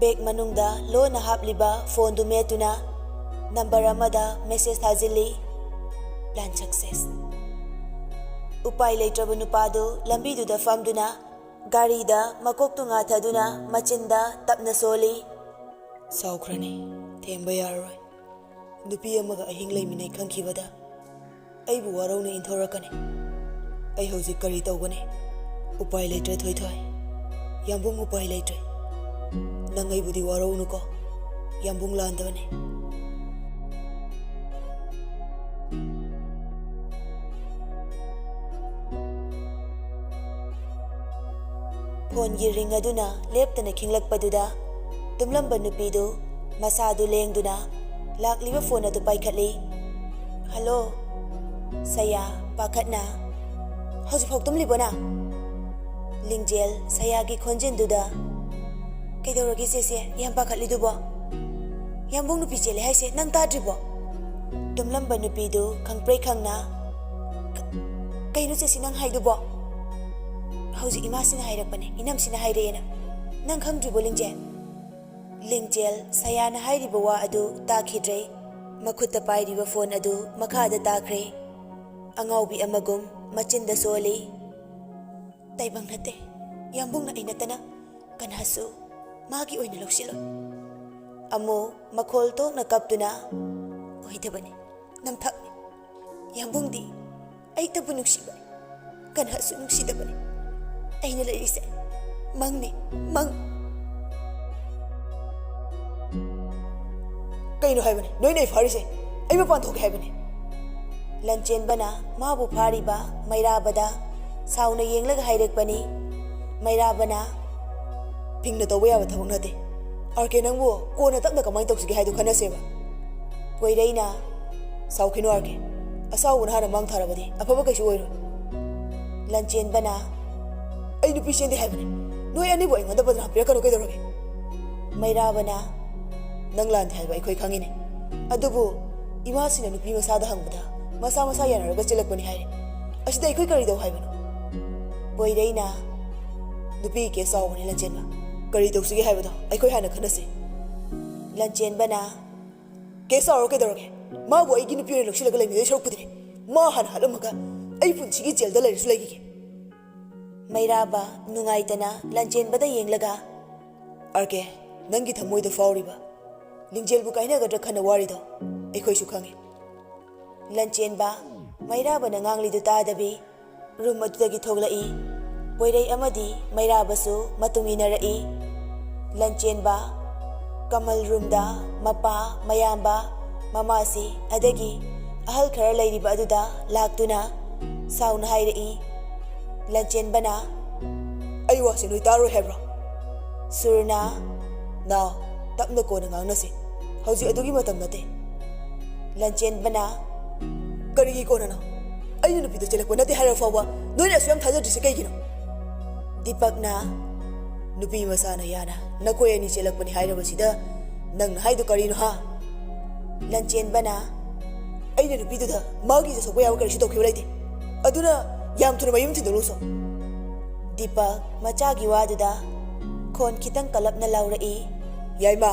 ꯕꯦꯒ ꯃꯅꯨꯡꯗ ꯂꯣꯟꯅ ꯍꯥꯞꯂꯤꯕ ꯐꯣꯟꯗꯨ ꯃꯦꯠꯇꯨꯅ ꯅꯝꯕꯔ ꯑꯃꯗ ꯃꯦꯁꯦꯖ ꯊꯥꯖꯤꯜꯂꯤ꯫ Plan success. ꯎꯄꯥꯏ ꯂꯩꯇ꯭ꯔꯕ ꯅꯨꯄꯥꯗꯨ ꯂꯝꯕꯤꯗꯨꯗ ꯐꯝꯗꯨꯅ ꯒꯥꯔꯤꯗ ꯃꯀꯣꯛꯇꯨ ꯉꯥꯊꯗꯨꯅ ꯃꯆꯤꯟꯗ ꯇꯞꯅ ꯁꯣꯜꯂꯤ꯫ "ꯁꯥꯎꯈ꯭ꯔꯅꯤ, ꯊꯦꯝꯕ ꯌꯥꯔꯔꯣꯏ꯫ ꯅꯨꯄꯤ ꯑꯃꯒ ꯑꯍꯤꯡ ꯂꯩꯃꯤꯟꯅꯩ ꯈꯪꯈꯤꯕꯗ ꯑꯩꯕꯨ ꯋꯥꯔꯧꯅ ꯏꯟꯊꯣꯔꯛꯀꯅꯤ꯫ ꯑꯩ ꯍꯧꯖꯤꯛ ꯀꯔꯤ ꯇꯧꯒꯅꯤ? ꯎꯄꯥꯏ ꯂꯩꯇ꯭ꯔꯦ ꯊꯣꯏꯊꯣꯏ꯫ ꯌꯥꯝꯕꯨꯡ, ꯎꯄꯥꯏ ꯂꯩꯇ꯭ꯔꯦ꯫ ꯅꯪ ꯑꯩꯕꯨꯗꯤ ꯋꯥꯔꯧꯅꯨꯀꯣ꯫ ꯌꯥꯝꯕꯨꯡ ꯂꯥꯟꯗꯕꯅꯤ꯫" ꯐꯣꯟꯒꯤ ꯔꯤꯡ ꯑꯗꯨꯅ ꯂꯦꯞꯇꯅ ꯈꯤꯡꯂꯛꯄꯗꯨꯗ ꯇꯨꯝꯂꯝꯕ ꯅꯨꯄꯤꯗꯨ ꯃꯁꯥꯗꯨ ꯂꯦꯡꯗꯨꯅ ꯂꯥꯛꯂꯤꯕ ꯐꯣꯟ ꯑꯗꯨ ꯄꯥꯏꯈꯠꯂꯤ꯫ "ꯍꯜꯂꯣ?" ꯁꯌꯥ ꯄꯥꯈꯠꯅ, "ꯍꯧꯖꯤꯛꯐꯥꯎ ꯇꯨꯝꯂꯤꯕꯣ ꯅꯪ?" ꯂꯤꯡꯖꯦꯜ ꯁꯌꯥꯒꯤ ꯈꯣꯟꯖꯦꯜꯗꯨꯗ, "ꯀꯩꯗꯧꯔꯒꯦ ꯆꯦꯆꯦ, ꯌꯥꯝ ꯄꯥꯈꯠꯂꯤꯗꯨꯕꯣ? ꯌꯥꯝꯕꯨꯡ ꯅꯨꯄꯤ ꯆꯦꯜꯂꯦ ꯍꯥꯏꯁꯦ ꯅꯪ ꯇꯥꯗ꯭ꯔꯤꯕꯣ?" ꯇꯨꯝꯂꯝꯕ ꯅꯨꯄꯤꯗꯨ ꯈꯪꯄ꯭ꯔꯦꯛ ꯈꯪꯅ, ꯀꯩꯅꯣ ꯆꯦꯁꯤ ꯅꯪ ꯍꯥꯏꯗꯨꯕꯣ? ꯍꯧꯖꯤꯛ ꯏꯃꯥꯁꯤꯅ ꯍꯥꯏꯔꯛꯄꯅꯦ, ꯏꯅꯝꯁꯤꯅ ꯍꯥꯏꯔꯛꯑꯦꯅ꯫ ꯅꯪ ꯈꯪꯗ꯭ꯔꯤꯕꯣ, ꯂꯤꯡꯖꯦꯜ? ꯂꯤꯡꯖꯦꯜ, ꯁꯌꯥꯅ ꯍꯥꯏꯔꯤꯕ ꯋꯥ ꯑꯗꯨ ꯇꯥꯈꯤꯗ꯭ꯔꯦ꯫ ꯃꯈꯨꯠꯇ ꯄꯥꯏꯔꯤꯕ ꯐꯣꯟ ꯑꯗꯨ ꯃꯈꯥꯗ ꯇꯥꯈ꯭ꯔꯦ꯫ ꯑꯉꯥꯎꯕꯤ ꯑꯃꯒꯨꯝ ꯃꯆꯤꯟꯗ ꯁꯣꯜꯂꯤ꯫ ꯇꯥꯏꯕꯪ ꯅꯠꯇꯦ, ꯌꯥꯝꯕꯨꯡꯅ ꯑꯩ ꯅꯠꯇꯅ ꯀꯅꯥꯁꯨ ꯃꯥꯒꯤ ꯑꯣꯏꯅ ꯂꯧꯁꯤꯜꯂꯣꯏ꯫ ꯑꯃꯨꯛ ꯃꯈꯣꯜ ꯊꯣꯛꯅ ꯀꯞꯇꯨꯅ, ꯑꯣꯏꯗꯕꯅꯤ, ꯅꯝꯊꯥꯛꯅꯤ꯫ ꯌꯥꯝꯕꯨꯡꯗꯤ ꯑꯩꯇꯕꯨ ꯅꯨꯡꯁꯤꯕ, ꯀꯅꯥꯁꯨ ꯅꯨꯡꯁꯤꯗꯕꯅꯤ꯫ ꯑꯩꯅ ꯂꯩꯔꯤꯁꯦ ꯃꯪꯅꯤ, ꯃꯪ꯫ ꯀꯩꯅꯣ ꯍꯥꯏꯕꯅꯦ? ꯅꯣꯏꯅ ꯑꯩ ꯐꯥꯔꯤꯁꯦ? ꯑꯩ ꯃꯄꯥꯟ ꯊꯣꯛꯀꯦ ꯍꯥꯏꯕꯅꯦ꯫ ꯂꯟꯆꯦꯟꯕꯅ ꯃꯥꯕꯨ ꯐꯥꯔꯤꯕ ꯃꯩꯔꯥꯕꯗ ꯁꯥꯎꯅ ꯌꯦꯡꯂꯒ ꯍꯥꯏꯔꯛꯄꯅꯤ꯫ ꯃꯩꯔꯥꯕꯅ, ꯐꯤꯡꯅ ꯇꯧꯕ ꯌꯥꯕ ꯊꯕꯛ ꯅꯠꯇꯦ꯫ ꯑꯥꯔ ꯀꯦ, ꯅꯪꯕꯨ ꯀꯣꯟꯅ ꯇꯞꯅ ꯀꯃꯥꯏꯅ ꯇꯧꯁꯤꯒꯦ ꯍꯥꯏꯗꯨ ꯈꯟꯅꯁꯦꯕ꯫ ꯄꯣꯏꯔꯩꯅ, ꯁꯥꯎꯈꯤꯅꯣ ꯑꯥꯔ ꯀꯦ, ꯑꯁꯥꯎꯕꯅ ꯍꯥꯟꯅ ꯃꯥꯡ ꯊꯥꯔꯕꯗꯤ ꯑꯐꯕ ꯀꯩꯁꯨ ꯑꯣꯏꯔꯣꯏ꯫ ꯂꯟꯆꯦꯟꯕꯅ, ꯑꯩ ꯅꯨꯄꯤ ꯆꯦꯟꯗꯦ ꯍꯥꯏꯕꯅꯦ꯫ ꯅꯣꯏ ꯑꯅꯤꯕꯨ ꯑꯩꯉꯣꯟꯗ ꯕꯗꯅꯥꯝ ꯄꯤꯔꯛꯀꯅꯨ ꯀꯩꯗꯧꯔꯒꯦ? ꯃꯩꯔꯥꯕꯅ, ꯅꯪ ꯂꯥꯟꯗꯦ ꯍꯥꯏꯕ ꯑꯩꯈꯣꯏ ꯈꯪꯉꯤꯅꯦ꯫ ꯑꯗꯨꯕꯨ ꯏꯃꯥꯁꯤꯅ ꯅꯨꯄꯤ ꯃꯁꯥꯗ ꯍꯪꯕꯗ ꯃꯁꯥ ꯃꯁꯥ ꯌꯥꯅꯔꯒ ꯆꯦꯜꯂꯛꯄꯅꯤ ꯍꯥꯏꯔꯦ꯫ ꯑꯁꯤꯗ ꯑꯩꯈꯣꯏ ꯀꯔꯤ ꯇꯧ ꯍꯥꯏꯕꯅꯣ? ꯄꯣꯏꯔꯩꯅ, ꯅꯨꯄꯤꯒꯤ ꯀꯦꯁ ꯆꯥꯎꯕꯅꯤ ꯂꯟꯆꯦꯟꯕ꯫ ꯀꯔꯤ ꯇꯧꯁꯤꯒꯦ ꯍꯥꯏꯕꯗꯣ ꯑꯩꯈꯣꯏ ꯍꯥꯟꯅ ꯈꯟꯅꯁꯤ꯫ ꯂꯟꯆꯦꯟꯕꯅ, ꯀꯦꯁ ꯆꯥꯎꯔꯣ ꯀꯩꯗꯧꯔꯒꯦ? ꯃꯥꯕꯨ ꯑꯩꯒꯤ ꯅꯨꯄꯤ ꯑꯣꯏꯅ ꯂꯧꯁꯤꯜꯂꯒ ꯂꯩꯃꯤꯟꯅꯩ ꯁꯔꯨꯛꯄꯨꯗꯤꯅꯦ, ꯃꯥ ꯍꯥꯟꯅ ꯍꯥꯠꯂꯝꯃꯒ ꯑꯩ ꯄꯨꯟꯁꯤꯒꯤ ꯖꯦꯜꯗ ꯂꯩꯔꯁꯨ ꯂꯩꯈꯤꯒꯦ꯫ ꯃꯩꯔꯥꯕ ꯅꯨꯡꯉꯥꯏꯇꯅ ꯂꯟꯆꯦꯟꯕꯗ ꯌꯦꯡꯂꯒ, ꯑꯥꯔ ꯀꯦ, ꯅꯪꯒꯤ ꯊꯃꯣꯏꯗ ꯐꯥꯎꯔꯤꯕ ꯂꯤꯡꯖꯦꯜꯕꯨ ꯀꯥꯏꯅꯒꯗ꯭ꯔꯥ ꯈꯟꯅ ꯋꯥꯔꯤꯗꯣ ꯑꯩꯈꯣꯏꯁꯨ ꯈꯪꯉꯤ꯫ ꯂꯟꯆꯦꯟꯕ ꯃꯩꯔꯥꯕꯅ ꯉꯥꯡꯂꯤꯗꯨ ꯇꯥꯗꯕꯤ ꯔꯨꯝ ꯑꯗꯨꯗꯒꯤ ꯊꯣꯛꯂꯛꯏ꯫ ꯄꯣꯏꯔꯩ ꯑꯃꯗꯤ ꯃꯩꯔꯥꯕꯁꯨ ꯃꯇꯨꯡ ꯏꯟꯅꯔꯛꯏ꯫ ꯂꯟꯆꯦꯟꯕ ꯀꯃꯜ ꯔꯨꯝꯗ ꯃꯄꯥ, ꯃꯌꯥꯝꯕ, ꯃꯃꯥꯁꯤ ꯑꯗꯒꯤ ꯑꯍꯜ ꯈꯔ ꯂꯩꯔꯤꯕ ꯑꯗꯨꯗ ꯂꯥꯛꯇꯨꯅ ꯁꯥꯎꯅ ꯍꯥꯏꯔꯛꯏ꯫ ꯂꯟꯆꯦꯟꯕꯅ, ꯑꯩ ꯋꯥꯁꯦ ꯅꯣꯏ ꯇꯥꯔꯣꯏ ꯍꯥꯏꯕ꯭ꯔꯣ? ꯁꯨꯔꯅ, ꯅꯥꯎ, ꯇꯞꯅ ꯀꯣꯟꯅ ꯉꯥꯡꯅꯁꯤ꯫ ꯍꯧꯖꯤꯛ ꯑꯗꯨꯒꯤ ꯃꯇꯝ ꯅꯠꯇꯦ꯫ ꯂꯟꯆꯦꯟꯕꯅ, ꯀꯔꯤꯒꯤ ꯀꯣꯟꯅꯅꯣ? ꯑꯩꯅ ꯅꯨꯄꯤꯗꯣ ꯆꯦꯜꯂꯛꯄ ꯅꯠꯇꯦ ꯍꯥꯏꯔ ꯐꯥꯎꯕ ꯅꯣꯏꯅ ꯑꯁꯨꯛ ꯌꯥꯝ ꯊꯥꯖꯗ꯭ꯔꯤꯁꯦ ꯀꯩꯒꯤꯅꯣ? ꯗꯤꯄꯛꯅ, ꯅꯨꯄꯤ ꯃꯆꯥꯅ ꯌꯥꯅ ꯅꯈꯣꯏ ꯑꯅꯤ ꯆꯦꯜꯂꯛꯄꯅꯤ ꯍꯥꯏꯔꯕꯁꯤꯗ ꯅꯪꯅ ꯍꯥꯏꯗꯣ ꯀꯔꯤꯅꯣ ꯍꯥ? ꯂꯟꯆꯦꯟꯕꯅ, ꯑꯩꯅ ꯅꯨꯄꯤꯗꯨꯗ ꯃꯥꯒꯤ ꯏꯖꯠ ꯁꯣꯛꯄ ꯌꯥꯕ ꯀꯔꯤꯁꯨ ꯇꯧꯈꯤꯕ ꯂꯩꯇꯦ꯫ ꯑꯗꯨꯅ ꯌꯥꯝ ꯊꯨꯅ ꯃꯌꯨꯝ ꯊꯤꯟꯗꯣꯛꯂꯨꯁꯣ꯫ ꯗꯤꯄꯛ ꯃꯆꯥꯒꯤ ꯋꯥꯗꯨꯗ ꯈꯣꯟ ꯈꯤꯇꯪ ꯀꯜꯂꯞꯅ ꯂꯥꯎꯔꯛꯏ꯫ ꯌꯥꯏꯃ꯫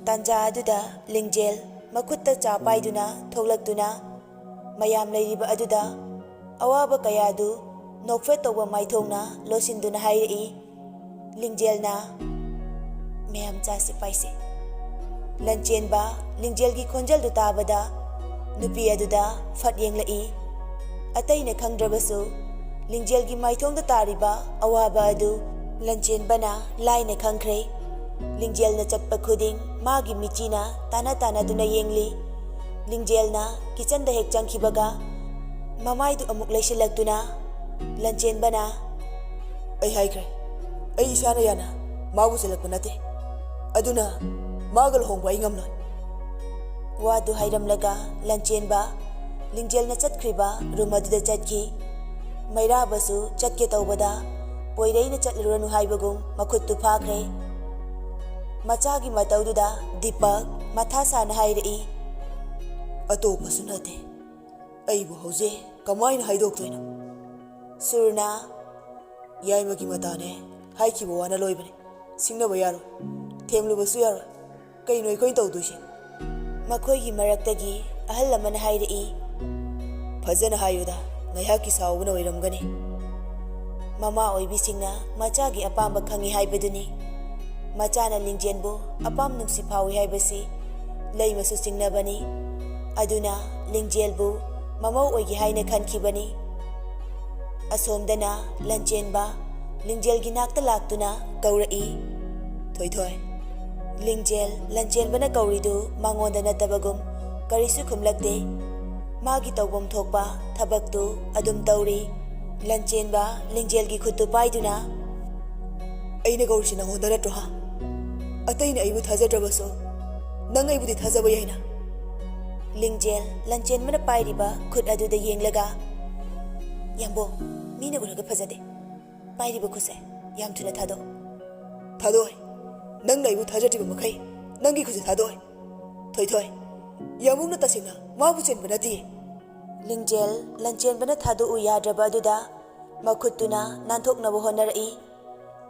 ꯇꯥꯟꯖꯥ ꯑꯗꯨꯗ ꯂꯤꯡꯖꯦꯜ ꯃꯈꯨꯠꯇ ꯆꯥ ꯄꯥꯏꯗꯨꯅ ꯊꯣꯛꯂꯛꯇꯨꯅ ꯃꯌꯥꯝ ꯂꯩꯔꯤꯕ ꯑꯗꯨꯗ ꯑꯋꯥꯕ ꯀꯌꯥꯗꯨ ꯅꯣꯛꯐꯦꯠ ꯇꯧꯕ ꯃꯥꯏꯊꯣꯡꯅ ꯂꯣꯠꯁꯤꯟꯗꯨꯅ ꯍꯥꯏꯔꯛꯏ꯫ ꯂꯤꯡꯖꯦꯜꯅ, "ꯃꯌꯥꯝ ꯆꯥꯁꯤ ꯄꯥꯏꯁꯤ꯫" ꯂꯟꯆꯦꯟꯕ ꯂꯤꯡꯖꯦꯜꯒꯤ ꯈꯣꯟꯖꯦꯜꯗꯨ ꯇꯥꯕꯗ ꯅꯨꯄꯤ ꯑꯗꯨꯗ ꯐꯠ ꯌꯦꯡꯂꯛꯏ꯫ ꯑꯇꯩꯅ ꯈꯪꯗ꯭ꯔꯕꯁꯨ ꯂꯤꯡꯖꯦꯜꯒꯤ ꯃꯥꯏꯊꯣꯡꯗ ꯇꯥꯔꯤꯕ ꯑꯋꯥꯕ ꯑꯗꯨ ꯂꯟꯆꯦꯟꯕꯅ ꯂꯥꯏꯅ ꯈꯪꯈ꯭ꯔꯦ꯫ ꯂꯤꯡꯖꯦꯜꯅ ꯆꯠꯄ ꯈꯨꯗꯤꯡ ꯃꯥꯒꯤ ꯃꯤꯆꯤꯅ ꯇꯥꯟꯅ ꯇꯥꯟꯅꯗꯨꯅ ꯌꯦꯡꯂꯤ꯫ ꯂꯤꯡꯖꯦꯜꯅ ꯀꯤꯆꯟꯗ ꯍꯦꯛ ꯆꯪꯈꯤꯕꯒ ꯃꯃꯥꯏꯗꯨ ꯑꯃꯨꯛ ꯂꯩꯁꯤꯜꯂꯛꯇꯨꯅ ꯂꯟꯆꯦꯟꯕꯅ, "ꯑꯩ ꯍꯥꯏꯈ꯭ꯔꯦ, ꯑꯩ ꯏꯁꯥꯅ ꯌꯥꯅ ꯃꯥꯕꯨ ꯆꯦꯜꯂꯛꯄ ꯅꯠꯇꯦ꯫ ꯑꯗꯨꯅ ꯃꯥꯒ ꯂꯨꯍꯣꯡꯕ ꯑꯩ ꯉꯝꯂꯣꯏ꯫" ꯋꯥꯗꯨ ꯍꯥꯏꯔꯝꯂꯒ ꯂꯟꯆꯦꯟꯕ ꯂꯤꯡꯖꯦꯜꯅ ꯆꯠꯈ꯭ꯔꯤꯕ ꯔꯨꯝ ꯑꯗꯨꯗ ꯆꯠꯈꯤ꯫ ꯃꯩꯔꯥꯕꯁꯨ ꯆꯠꯀꯦ ꯇꯧꯕꯗ ꯄꯣꯏꯔꯩꯅ ꯆꯠꯂꯨꯔꯅꯨ ꯍꯥꯏꯕꯒꯨꯝ ꯃꯈꯨꯠꯇꯨ ꯐꯥꯈ꯭ꯔꯦ꯫ ꯃꯆꯥꯒꯤ ꯃꯇꯧꯗꯨꯗ ꯗꯤꯄꯛ ꯃꯊꯥ ꯁꯥꯅ ꯍꯥꯏꯔꯛꯏ, "ꯑꯇꯣꯞꯄꯁꯨ ꯅꯠꯇꯦ, ꯑꯩꯕꯨ ꯍꯧꯖꯤꯛ ꯀꯃꯥꯏꯅ ꯍꯥꯏꯗꯣꯛꯇꯣꯏꯅꯣ?" ꯁꯨꯔꯅ, "ꯌꯥꯏꯃꯒꯤ ꯃꯇꯥꯅꯦ, ꯍꯥꯏꯈꯤꯕ ꯋꯥꯅ ꯂꯣꯏꯕꯅꯦ, ꯁꯤꯡꯅꯕ ꯌꯥꯔꯣꯏ, ꯊꯦꯝꯂꯨꯕꯁꯨ ꯌꯥꯔꯣꯏ꯫ ꯀꯩꯅꯣ ꯑꯩꯈꯣꯏꯅ ꯇꯧꯗꯣꯏꯁꯦ?" ꯃꯈꯣꯏꯒꯤ ꯃꯔꯛꯇꯒꯤ ꯑꯍꯜ ꯑꯃꯅ ꯍꯥꯏꯔꯛꯏ, "ꯐꯖꯅ ꯍꯥꯏꯌꯨꯗ, ꯉꯥꯏꯍꯥꯛꯀꯤ ꯁꯥꯎꯕꯅ ꯑꯣꯏꯔꯝꯒꯅꯤ꯫" ꯃꯃꯥ ꯑꯣꯏꯕꯤꯁꯤꯡꯅ ꯃꯆꯥꯒꯤ ꯑꯄꯥꯝꯕ ꯈꯪꯏ ꯍꯥꯏꯕꯗꯨꯅꯤ꯫ ꯃꯆꯥꯅ ꯂꯤꯡꯖꯦꯜꯕꯨ ꯑꯄꯥꯝ ꯅꯨꯡꯁꯤ ꯐꯥꯎꯏ ꯍꯥꯏꯕꯁꯤ ꯂꯩꯃꯁꯨ ꯆꯤꯡꯅꯕꯅꯤ꯫ ꯑꯗꯨꯅ ꯂꯤꯡꯖꯦꯜꯕꯨ ꯃꯃꯧ ꯑꯣꯏꯒꯦ ꯍꯥꯏꯅ ꯈꯟꯈꯤꯕꯅꯤ꯫ ꯑꯁꯣꯝꯗꯅ ꯂꯟꯆꯦꯟꯕ ꯂꯤꯡꯖꯦꯜꯒꯤ ꯅꯥꯛꯇ ꯂꯥꯛꯇꯨꯅ ꯀꯧꯔꯛꯏ, "ꯊꯣꯏꯊꯣꯏ꯫" ꯂꯤꯡꯖꯦꯜ ꯂꯟꯆꯦꯟꯕꯅ ꯀꯧꯔꯤꯗꯨ ꯃꯉꯣꯟꯗ ꯅꯠꯇꯕꯒꯨꯝ ꯀꯔꯤꯁꯨ ꯈꯨꯝꯂꯛꯇꯦ꯫ ꯃꯥꯒꯤ ꯇꯧꯐꯝ ꯊꯣꯛꯄ ꯊꯕꯛꯇꯨ ꯑꯗꯨꯝ ꯇꯧꯔꯤ꯫ ꯂꯟꯆꯦꯟꯕ ꯂꯤꯡꯖꯦꯜꯒꯤ ꯈꯨꯠꯇꯨ ꯄꯥꯏꯗꯨꯅ, "ꯑꯩꯅ ꯀꯧꯔꯤꯁꯤ ꯅꯉꯣꯟꯗ ꯅꯠꯇ꯭ꯔꯣ, ꯍꯥ? ꯑꯇꯩꯅ ꯑꯩꯕꯨ ꯊꯥꯖꯗ꯭ꯔꯕꯁꯨ ꯅꯪ ꯑꯩꯕꯨꯗꯤ ꯊꯥꯖꯕ ꯌꯥꯏꯅ?" ꯂꯤꯡꯖꯦꯜ ꯂꯟꯆꯦꯟꯕꯅ ꯄꯥꯏꯔꯤꯕ ꯈꯨꯠ ꯑꯗꯨꯗ ꯌꯦꯡꯂꯒ, "ꯌꯥꯝꯕꯣ, ꯃꯤꯅ ꯎꯔꯒ ꯐꯖꯗꯦ꯫ ꯄꯥꯏꯔꯤꯕ ꯈꯨꯠꯁꯦ ꯌꯥꯝ ꯊꯨꯅ ꯊꯥꯗꯣꯛ꯫" "ꯊꯥꯗꯣꯛꯑꯣꯏ꯫ ꯅꯪꯅ ꯑꯩꯕꯨ ꯊꯥꯖꯗ꯭ꯔꯤꯕ ꯃꯈꯩ ꯅꯪꯒꯤ ꯈꯨꯠꯁꯦ ꯊꯥꯗꯣꯛꯑꯣꯏ꯫ ꯊꯣꯏꯊꯣꯏ, ꯌꯥꯝꯕꯨꯡꯅ ꯇꯁꯦꯡꯅ ꯃꯥꯕꯨ ꯆꯦꯟꯕ ꯅꯠꯇꯦ꯫ ꯂꯤꯡꯖꯦꯜ ꯂꯟꯆꯦꯟꯕꯅ ꯊꯥꯗꯣꯛꯎ ꯌꯥꯗ꯭ꯔꯕ ꯑꯗꯨꯗ ꯃꯈꯨꯠꯇꯨꯅ ꯅꯥꯟꯊꯣꯛꯅꯕ ꯍꯣꯠꯅꯔꯛꯏ꯫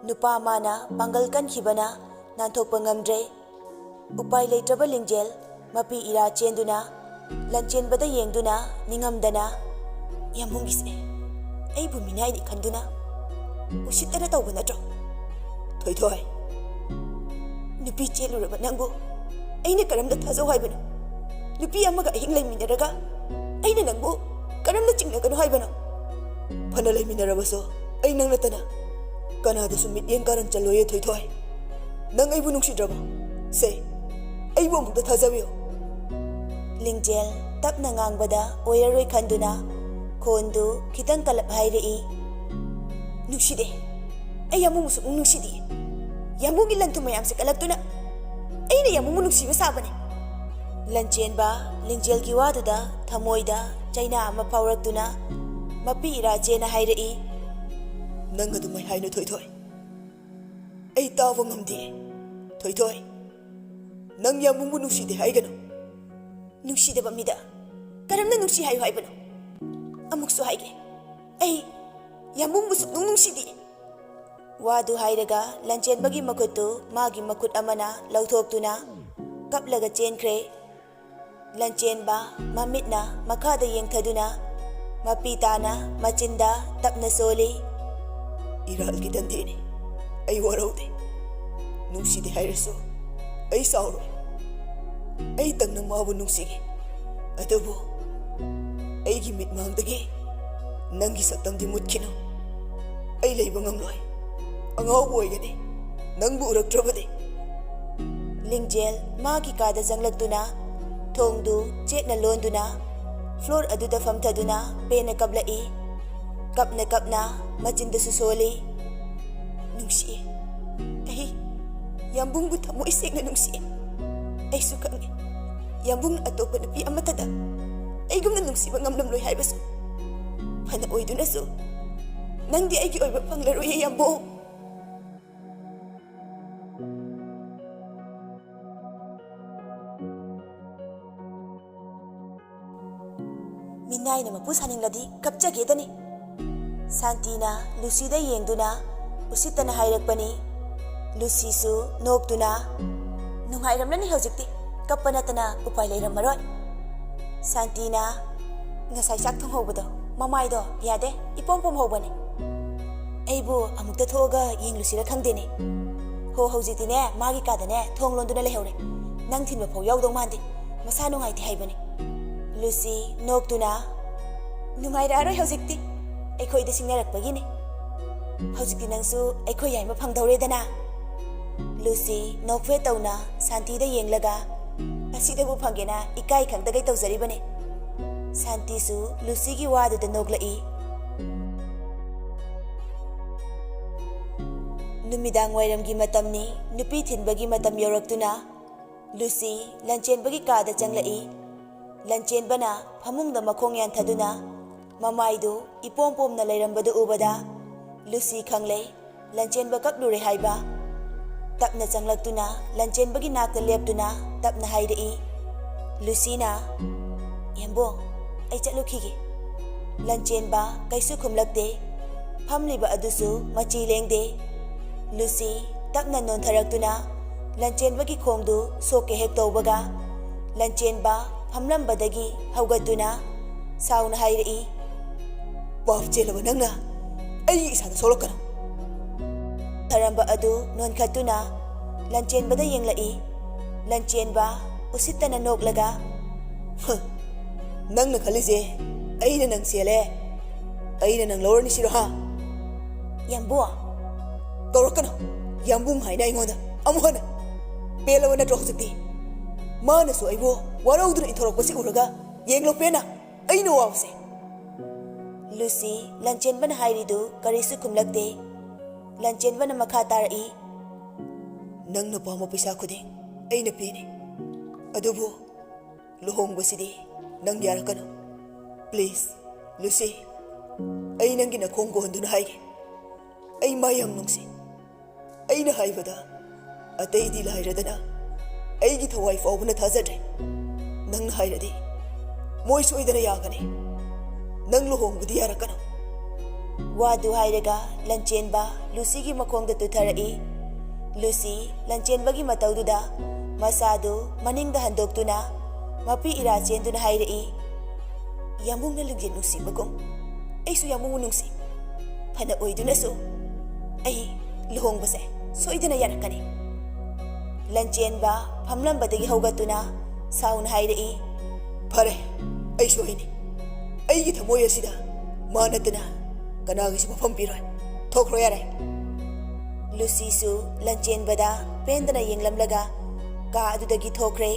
ꯅꯨꯄꯥ ꯃꯥꯅ ꯄꯥꯡꯒꯜ ꯀꯟꯈꯤꯕꯅ ꯅꯥꯟꯊꯣꯛꯄ ꯉꯝꯗ꯭ꯔꯦ꯫ ꯎꯄꯥꯏ ꯂꯩꯇ꯭ꯔꯕ ꯂꯤꯡꯖꯦꯜ ꯃꯄꯤ ꯏꯔꯥ ꯆꯦꯟꯗꯨꯅ ꯂꯟꯆꯦꯟꯕꯗ ꯌꯦꯡꯗꯨꯅ ꯅꯤꯡꯉꯝꯗꯅ, "ꯌꯥꯝꯕꯨꯡꯒꯤꯁꯦ ꯑꯩꯕꯨ ꯃꯤꯅꯥꯏꯅꯤ ꯈꯟꯗꯨꯅ ꯎꯁꯤꯠꯇꯅ ꯇꯧꯕ ꯅꯠꯇ꯭ꯔꯣ? ꯊꯣꯏꯊꯣꯏ, ꯅꯨꯄꯤ ꯆꯦꯜꯂꯨꯔꯕ ꯅꯪꯕꯨ ꯑꯩꯅ ꯀꯔꯝꯅ ꯊꯥꯖꯧ ꯍꯥꯏꯕꯅꯣ? ꯅꯨꯄꯤ ꯑꯃꯒ ꯑꯍꯤꯡ ꯂꯩꯃꯤꯟꯅꯔꯒ ꯑꯩꯅ ꯅꯪꯕꯨ ꯀꯔꯝꯅ ꯆꯤꯡꯅꯒꯅꯣ ꯍꯥꯏꯕꯅꯣ? ꯐꯅ ꯂꯩꯃꯤꯟꯅꯔꯕꯁꯨ ꯑꯩ ꯅꯪ ꯅꯠꯇꯅ ꯀꯅꯥꯗꯁꯨ ꯃꯤꯠꯌꯦꯡ ꯀꯥꯔꯟ ꯆꯜꯂꯣꯏꯌꯦ ꯊꯣꯏꯊꯣꯏ꯫ ꯅꯪ ꯑꯩꯕꯨ ꯅꯨꯡꯁꯤꯗ꯭ꯔꯕꯣ? ꯁꯦ, ꯑꯩꯕꯨ ꯑꯃꯨꯛꯇ ꯊꯥꯖꯕꯤꯌꯨ꯫" ꯂꯤꯡꯖꯦꯜ ꯇꯞꯅ ꯉꯥꯡꯕꯗ ꯑꯣꯏꯔꯔꯣꯏ ꯈꯟꯗꯨꯅ ꯈꯣꯟꯗꯨ ꯈꯤꯇꯪ ꯀꯜꯂꯞ ꯍꯥꯏꯔꯛꯏ, "ꯅꯨꯡꯁꯤꯗꯦ꯫ ꯑꯩ ꯌꯥꯝꯕꯨꯡꯕꯨ ꯁꯨꯛꯅꯨꯡ ꯅꯨꯡꯁꯤꯗꯦ꯫ ꯌꯥꯝꯕꯨꯡꯒꯤ ꯂꯟ ꯊꯨꯝ ꯃꯌꯥꯝꯁꯦ ꯀꯜꯂꯛꯇꯨꯅ ꯑꯩꯅ ꯌꯥꯝꯕꯨꯡꯕꯨ ꯅꯨꯡꯁꯤꯕ ꯁꯥꯕꯅꯦ꯫" ꯂꯟꯆꯦꯟꯕ ꯂꯤꯡꯖꯦꯜꯒꯤ ꯋꯥꯗꯨꯗ ꯊꯃꯣꯏꯗ ꯆꯩꯅꯥ ꯑꯃ ꯐꯥꯎꯔꯛꯇꯨꯅ ꯃꯄꯤ ꯏꯔꯥ ꯆꯦꯅ ꯍꯥꯏꯔꯛꯏ, "ꯅꯪ ꯑꯗꯨꯃꯥꯏ ꯍꯥꯏꯅꯨ ꯊꯣꯏꯊꯣꯏ꯫ ꯑꯩ ꯇꯥꯕ ꯉꯝꯗꯦ꯫ ꯊꯣꯏꯊꯣꯏ, ꯅꯪ ꯌꯥꯝꯕꯨꯡꯕꯨ ꯅꯨꯡꯁꯤꯗꯦ ꯍꯥꯏꯒꯅꯨ꯫" "ꯅꯨꯡꯁꯤꯗꯕ ꯃꯤꯗ ꯀꯔꯝꯅ ꯅꯨꯡꯁꯤ ꯍꯥꯏꯌꯨ ꯍꯥꯏꯕꯅꯣ? ꯑꯃꯨꯛꯁꯨ ꯍꯥꯏꯒꯦ, ꯑꯩ ꯌꯥꯝꯕꯨꯡꯕꯨ ꯁꯨꯛꯅꯨꯡ ꯅꯨꯡꯁꯤꯗꯦ꯫" ꯋꯥꯗꯨ ꯍꯥꯏꯔꯒ ꯂꯟꯆꯦꯟꯕꯒꯤ ꯃꯈꯨꯠꯇꯨ ꯃꯥꯒꯤ ꯃꯈꯨꯠ ꯑꯃꯅ ꯂꯧꯊꯣꯛꯇꯨꯅ ꯀꯞꯂꯒ ꯆꯦꯟꯈ꯭ꯔꯦ꯫ ꯂꯟꯆꯦꯟꯕ ꯃꯃꯤꯠꯅ ꯃꯈꯥꯗ ꯌꯦꯡꯊꯗꯨꯅ ꯃꯄꯤ ꯇꯥꯅ ꯃꯆꯤꯟꯗ ꯇꯞꯅ ꯁꯣꯜꯂꯤ, "ꯏꯔꯥꯜꯒꯤ ꯗꯟꯗꯤꯅꯤ꯫ ꯑꯩ ꯋꯥꯔꯧꯗꯦ꯫ ꯅꯨꯡꯁꯤꯗꯦ ꯍꯥꯏꯔꯁꯨ ꯑꯩ ꯁꯥꯎꯔꯣꯏ꯫ ꯑꯩ ꯇꯪꯅ ꯃꯥꯕꯨ ꯅꯨꯡꯁꯤꯒꯦ꯫ ꯑꯗꯨꯕꯨ ꯑꯩꯒꯤ ꯃꯤꯠꯃꯥꯡꯗꯒꯤ ꯅꯪꯒꯤ ꯁꯛꯇꯝꯗꯤ ꯃꯨꯠꯈꯤꯅꯨ꯫ ꯑꯩ ꯂꯩꯕ ꯉꯝꯂꯣꯏ꯫ ꯑꯉꯥꯎꯕ ꯑꯣꯏꯒꯅꯤ ꯅꯪꯕꯨ ꯎꯔꯛꯇ꯭ꯔꯕꯗꯤ꯫" ꯂꯤꯡꯖꯦꯜ ꯃꯥꯒꯤ ꯀꯥꯗ ꯆꯪꯂꯛꯇꯨꯅ ꯊꯣꯡꯗꯨ ꯆꯦꯠꯅ ꯂꯣꯟꯗꯨꯅ ꯐ꯭ꯂꯣꯔ ꯑꯗꯨꯗ ꯐꯝꯊꯗꯨꯅ ꯄꯦꯟꯅ ꯀꯞꯂꯛꯏ꯫ ꯀꯞꯅ ꯀꯞꯅ ꯃꯆꯤꯟꯗꯁꯨ ꯁꯣꯜꯂꯤ, "ꯅꯨꯡꯁꯤꯌꯦ꯫ ꯑꯩ ꯌꯥꯝꯕꯨꯡꯕꯨ ꯊꯃꯣꯏ ꯁꯦꯡꯅ ꯅꯨꯡꯁꯤꯌꯦ꯫ ꯑꯩꯁꯨ ꯈꯪꯉꯦ, ꯌꯥꯝꯕꯨꯡꯅ ꯑꯇꯣꯞꯄ ꯅꯨꯄꯤ ꯑꯃꯠꯇꯗ ꯑꯩꯒꯨꯝꯅ ꯅꯨꯡꯁꯤꯕ ꯉꯝꯂꯝꯂꯣꯏ ꯍꯥꯏꯕꯁꯨ꯫ ꯐꯅ ꯑꯣꯏꯗꯨꯅꯁꯨ ꯅꯪꯗꯤ ꯑꯩꯒꯤ ꯑꯣꯏꯕ ꯐꯪꯂꯔꯣꯏꯌꯦ ꯌꯥꯝꯕꯨꯡ꯫" ꯏꯅꯥꯏꯅ ꯃꯄꯨ ꯁꯥꯅꯤꯡꯂꯗꯤ ꯀꯞꯆꯒꯦꯗꯅꯤ꯫ ꯁꯥꯟꯇꯤꯅ ꯂꯨꯁꯤꯗ ꯌꯦꯡꯗꯨꯅ ꯎꯁꯤꯠꯇꯅ ꯍꯥꯏꯔꯛꯄꯅꯤ꯫ ꯂꯨꯁꯤꯁꯨ ꯅꯣꯛꯇꯨꯅ, "ꯅꯨꯡꯉꯥꯏꯔꯝꯂꯅꯤ ꯍꯧꯖꯤꯛꯇꯤ, ꯀꯞꯄ ꯅꯠꯇꯅ ꯎꯄꯥꯏ ꯂꯩꯔꯝꯃꯔꯣꯏ꯫" ꯁꯥꯟꯇꯤꯅ, "ꯉꯁꯥꯏ ꯆꯥꯛ ꯊꯣꯡꯍꯧꯕꯗꯣ, ꯃꯃꯥꯏꯗꯣ ꯌꯥꯗꯦ, ꯏꯄꯣꯝ ꯄꯣꯝꯍꯧꯕꯅꯦ꯫ ꯑꯩꯕꯨ ꯑꯃꯨꯛꯇ ꯊꯣꯛꯑꯒ ꯌꯦꯡꯂꯨꯁꯤꯔ ꯈꯪꯗꯦꯅꯦ꯫ ꯍꯣ, ꯍꯧꯖꯤꯛꯇꯤꯅꯦ, ꯃꯥꯒꯤ ꯀꯥꯗꯅꯦ ꯊꯣꯡ ꯂꯣꯟꯗꯨꯅ ꯂꯩꯍꯧꯔꯦ꯫ ꯅꯪ ꯊꯤꯟꯕ ꯐꯥꯎ ꯌꯥꯎꯗꯧ ꯃꯥꯟꯗꯦ, ꯃꯁꯥ ꯅꯨꯡꯉꯥꯏꯇꯦ ꯍꯥꯏꯕꯅꯦ꯫" ꯂꯨꯁꯤ ꯅꯣꯛꯇꯨꯅ, "ꯅꯨꯡꯉꯥꯏꯔꯛꯑꯔꯣꯏ ꯍꯧꯖꯤꯛꯇꯤ, ꯑꯩꯈꯣꯏꯗ ꯁꯤꯡꯅꯔꯛꯄꯒꯤꯅꯤ꯫ ꯍꯧꯖꯤꯛꯇꯤ ꯅꯪꯁꯨ ꯑꯩꯈꯣꯏ ꯌꯥꯏꯃ ꯐꯪꯗꯧꯔꯦꯗꯅ꯫" ꯂꯨꯁꯤ ꯅꯣꯛꯐꯦꯠ ꯇꯧꯅ ꯁꯥꯟꯇꯤꯗ ꯌꯦꯡꯂꯒ, "ꯑꯁꯤꯗꯕꯨ ꯐꯪꯒꯦꯅ ꯏꯀꯥꯏ ꯈꯪꯗꯒꯩ ꯇꯧꯖꯔꯤꯕꯅꯤ꯫" ꯁꯥꯟꯇꯤꯁꯨ ꯂꯨꯁꯤꯒꯤ ꯋꯥꯗꯨꯗ ꯅꯣꯛꯂꯛꯏ꯫ ꯅꯨꯃꯤꯗꯥꯡ ꯋꯥꯏꯔꯝꯒꯤ ꯃꯇꯝꯅꯤ, ꯅꯨꯄꯤ ꯊꯤꯟꯕꯒꯤ ꯃꯇꯝ ꯌꯧꯔꯛꯇꯨꯅ ꯂꯨꯁꯤ ꯂꯟꯆꯦꯟꯕꯒꯤ ꯀꯥꯗ ꯆꯪꯂꯛꯏ꯫ ꯂꯟꯆꯦꯟꯕꯅ ꯐꯃꯨꯡꯗ ꯃꯈꯣꯡ ꯌꯥꯟꯊꯗꯨꯅ ꯃꯃꯥꯏꯗꯨ ꯏꯄꯣꯝ ꯄꯣꯝꯅ ꯂꯩꯔꯝꯕꯗꯨ ꯎꯕꯗ ꯂꯨꯁꯤ ꯈꯪꯂꯦ, ꯂꯟꯆꯦꯟꯕ ꯀꯞꯂꯨꯔꯦ ꯍꯥꯏꯕ꯫ ꯇꯞꯅ ꯆꯪꯂꯛꯇꯨꯅ ꯂꯟꯆꯦꯟꯕꯒꯤ ꯅꯥꯛꯇ ꯂꯦꯞꯇꯨꯅ ꯇꯞꯅ ꯍꯥꯏꯔꯛꯏ꯫ ꯂꯨꯁꯤꯅ, "ꯌꯥꯝꯕꯨꯡ, ꯑꯩ ꯆꯠꯂꯨꯈꯤꯒꯦ꯫" ꯂꯟꯆꯦꯟꯕ ꯀꯩꯁꯨ ꯈꯨꯝꯂꯛꯇꯦ꯫ ꯐꯝꯂꯤꯕ ꯑꯗꯨꯁꯨ ꯃꯆꯤ ꯂꯦꯡꯗꯦ꯫ ꯂꯨꯁꯤ ꯇꯞꯅ ꯅꯣꯟꯊꯔꯛꯇꯨꯅ ꯂꯟꯆꯦꯟꯕꯒꯤ ꯈꯣꯡꯗꯨ ꯁꯣꯛꯀꯦ ꯍꯦꯛ ꯇꯧꯕꯒ, ꯂꯟꯆꯦꯟꯕ ꯐꯝꯂꯝꯕꯗꯒꯤ ꯍꯧꯒꯠꯇꯨꯅ ꯁꯥꯎꯅ ꯍꯥꯏꯔꯛꯏ, "ꯄꯥꯞ ꯆꯦꯜꯂꯕ ꯅꯪꯅ ꯑꯩꯒꯤ ꯏꯁꯥꯗ ꯁꯣꯛꯂꯛꯀꯅꯨ!" ꯊꯔꯝꯕ ꯑꯗꯨ ꯅꯣꯟꯈꯠꯇꯨꯅ ꯂꯟꯆꯦꯟꯕꯗ ꯌꯦꯡꯂꯛꯏ꯫ ꯂꯟꯆꯦꯟꯕ ꯎꯁꯤꯠꯇꯅ ꯅꯣꯛꯂꯒ, "ꯍ, ꯅꯪꯅ ꯈꯜꯂꯤꯁꯦ ꯑꯩꯅ ꯅꯪ ꯆꯦꯜꯂꯦ, ꯑꯩꯅ ꯅꯪ ꯂꯧꯔꯅꯤ ꯁꯤꯔꯣ, ꯍꯥ?" "ꯌꯥꯝꯕꯨꯡ!" "ꯀꯧꯔꯛꯀꯅꯨ ꯌꯥꯝꯕꯨꯡ ꯍꯥꯏꯅ ꯑꯩꯉꯣꯟꯗ ꯑꯃꯨꯛ ꯍꯟꯅ꯫ ꯄꯦꯜꯂꯕ ꯅꯠꯇ꯭ꯔꯣ ꯍꯧꯖꯤꯛꯇꯤ? ꯃꯥꯅꯁꯨ ꯑꯩꯕꯨ ꯋꯥꯔꯧꯗꯨꯅ ꯏꯟꯊꯣꯔꯛꯄꯁꯤ ꯎꯔꯒ ꯌꯦꯡꯂꯣ ꯄꯦꯟꯅ ꯑꯩꯅ ꯋꯥꯕꯁꯦ꯫" ꯂꯨꯁꯤ ꯂꯟꯆꯦꯟꯕꯅ ꯍꯥꯏꯔꯤꯗꯨ ꯀꯔꯤꯁꯨ ꯈꯨꯝꯂꯛꯇꯦ꯫ ꯂꯟꯆꯦꯟꯕꯅ ꯃꯈꯥ ꯇꯥꯔꯛꯏ, "ꯅꯪꯅ ꯄꯥꯝꯕ ꯄꯩꯁꯥ ꯈꯨꯗꯤꯡ ꯑꯩꯅ ꯄꯤꯅꯤ, ꯑꯗꯨꯕꯨ ꯂꯨꯍꯣꯡꯕꯁꯤꯗꯤ ꯅꯪ ꯌꯥꯔꯛꯀꯅꯨ꯫ Please, ꯂꯨꯁꯤ, ꯑꯩ ꯅꯪꯒꯤ ꯅꯈꯣꯡ ꯀꯣꯟꯗꯨꯅ ꯍꯥꯏꯒꯦ, ꯑꯩ ꯃꯥ ꯌꯥꯝ ꯅꯨꯡꯁꯤ꯫ ꯑꯩꯅ ꯍꯥꯏꯕꯗ ꯑꯇꯩꯗꯤ ꯂꯥꯏꯔꯗꯅ ꯑꯩꯒꯤ ꯊꯋꯥꯏ ꯐꯥꯎꯕꯅ ꯊꯥꯖꯗ꯭ꯔꯦ꯫ ꯅꯪꯅ ꯍꯥꯏꯔꯗꯤ ꯃꯣꯏ ꯁꯣꯏꯗꯅ ꯌꯥꯒꯅꯤ꯫" "ꯅꯪ ꯂꯨꯍꯣꯡꯕꯗꯤ ꯌꯥꯔꯛꯀꯅꯨ"꯫ ꯋꯥꯗꯨ ꯍꯥꯏꯔꯒ ꯂꯟꯆꯦꯟꯕ ꯂꯨꯁꯤꯒꯤ ꯃꯈꯣꯡꯗ ꯇꯨꯊꯔꯛꯏ꯫ ꯂꯨꯁꯤ ꯂꯟꯆꯦꯟꯕꯒꯤ ꯃꯇꯧꯗꯨꯗ ꯃꯁꯥꯗꯨ ꯃꯅꯤꯡꯗ ꯍꯟꯗꯣꯛꯇꯨꯅ ꯃꯄꯤ ꯏꯔꯥ ꯆꯦꯟꯗꯨꯅ ꯍꯥꯏꯔꯛꯏ, "ꯌꯥꯝꯕꯨꯡꯅ ꯂꯤꯡꯖꯦꯜ ꯅꯨꯡꯁꯤꯕꯒꯨꯝ ꯑꯩꯁꯨ ꯌꯥꯝꯕꯨꯡꯕꯨ ꯅꯨꯡꯁꯤ꯫ ꯐꯅ ꯑꯣꯏꯗꯨꯅꯁꯨ ꯑꯩ ꯂꯨꯍꯣꯡꯕꯁꯦ ꯁꯣꯏꯗꯅ ꯌꯥꯔꯛꯀꯅꯤ"꯫ ꯂꯟꯆꯦꯟꯕ ꯐꯝꯂꯝꯕꯗꯒꯤ ꯍꯧꯒꯠꯇꯨꯅ ꯁꯥꯎꯅ ꯍꯥꯏꯔꯛꯏ, "ꯐꯔꯦ, ꯑꯩ ꯁꯣꯏꯅꯤ꯫ ꯑꯩꯒꯤ ꯊꯃꯣꯏ ꯑꯁꯤꯗ ꯃꯥ ꯅꯠꯇꯅ ꯀꯅꯥꯒꯤꯁꯨ ꯃꯐꯝ ꯄꯤꯔꯣꯏ꯫ ꯊꯣꯛꯈ꯭ꯔꯣ ꯌꯥꯔꯦ"꯫ ꯂꯨꯁꯤꯁꯨ ꯂꯟꯆꯦꯟꯕꯗ ꯄꯦꯟꯗꯅ ꯌꯦꯡꯂꯝꯂꯒ ꯀꯥ ꯑꯗꯨꯗꯒꯤ ꯊꯣꯛꯈ꯭ꯔꯦ꯫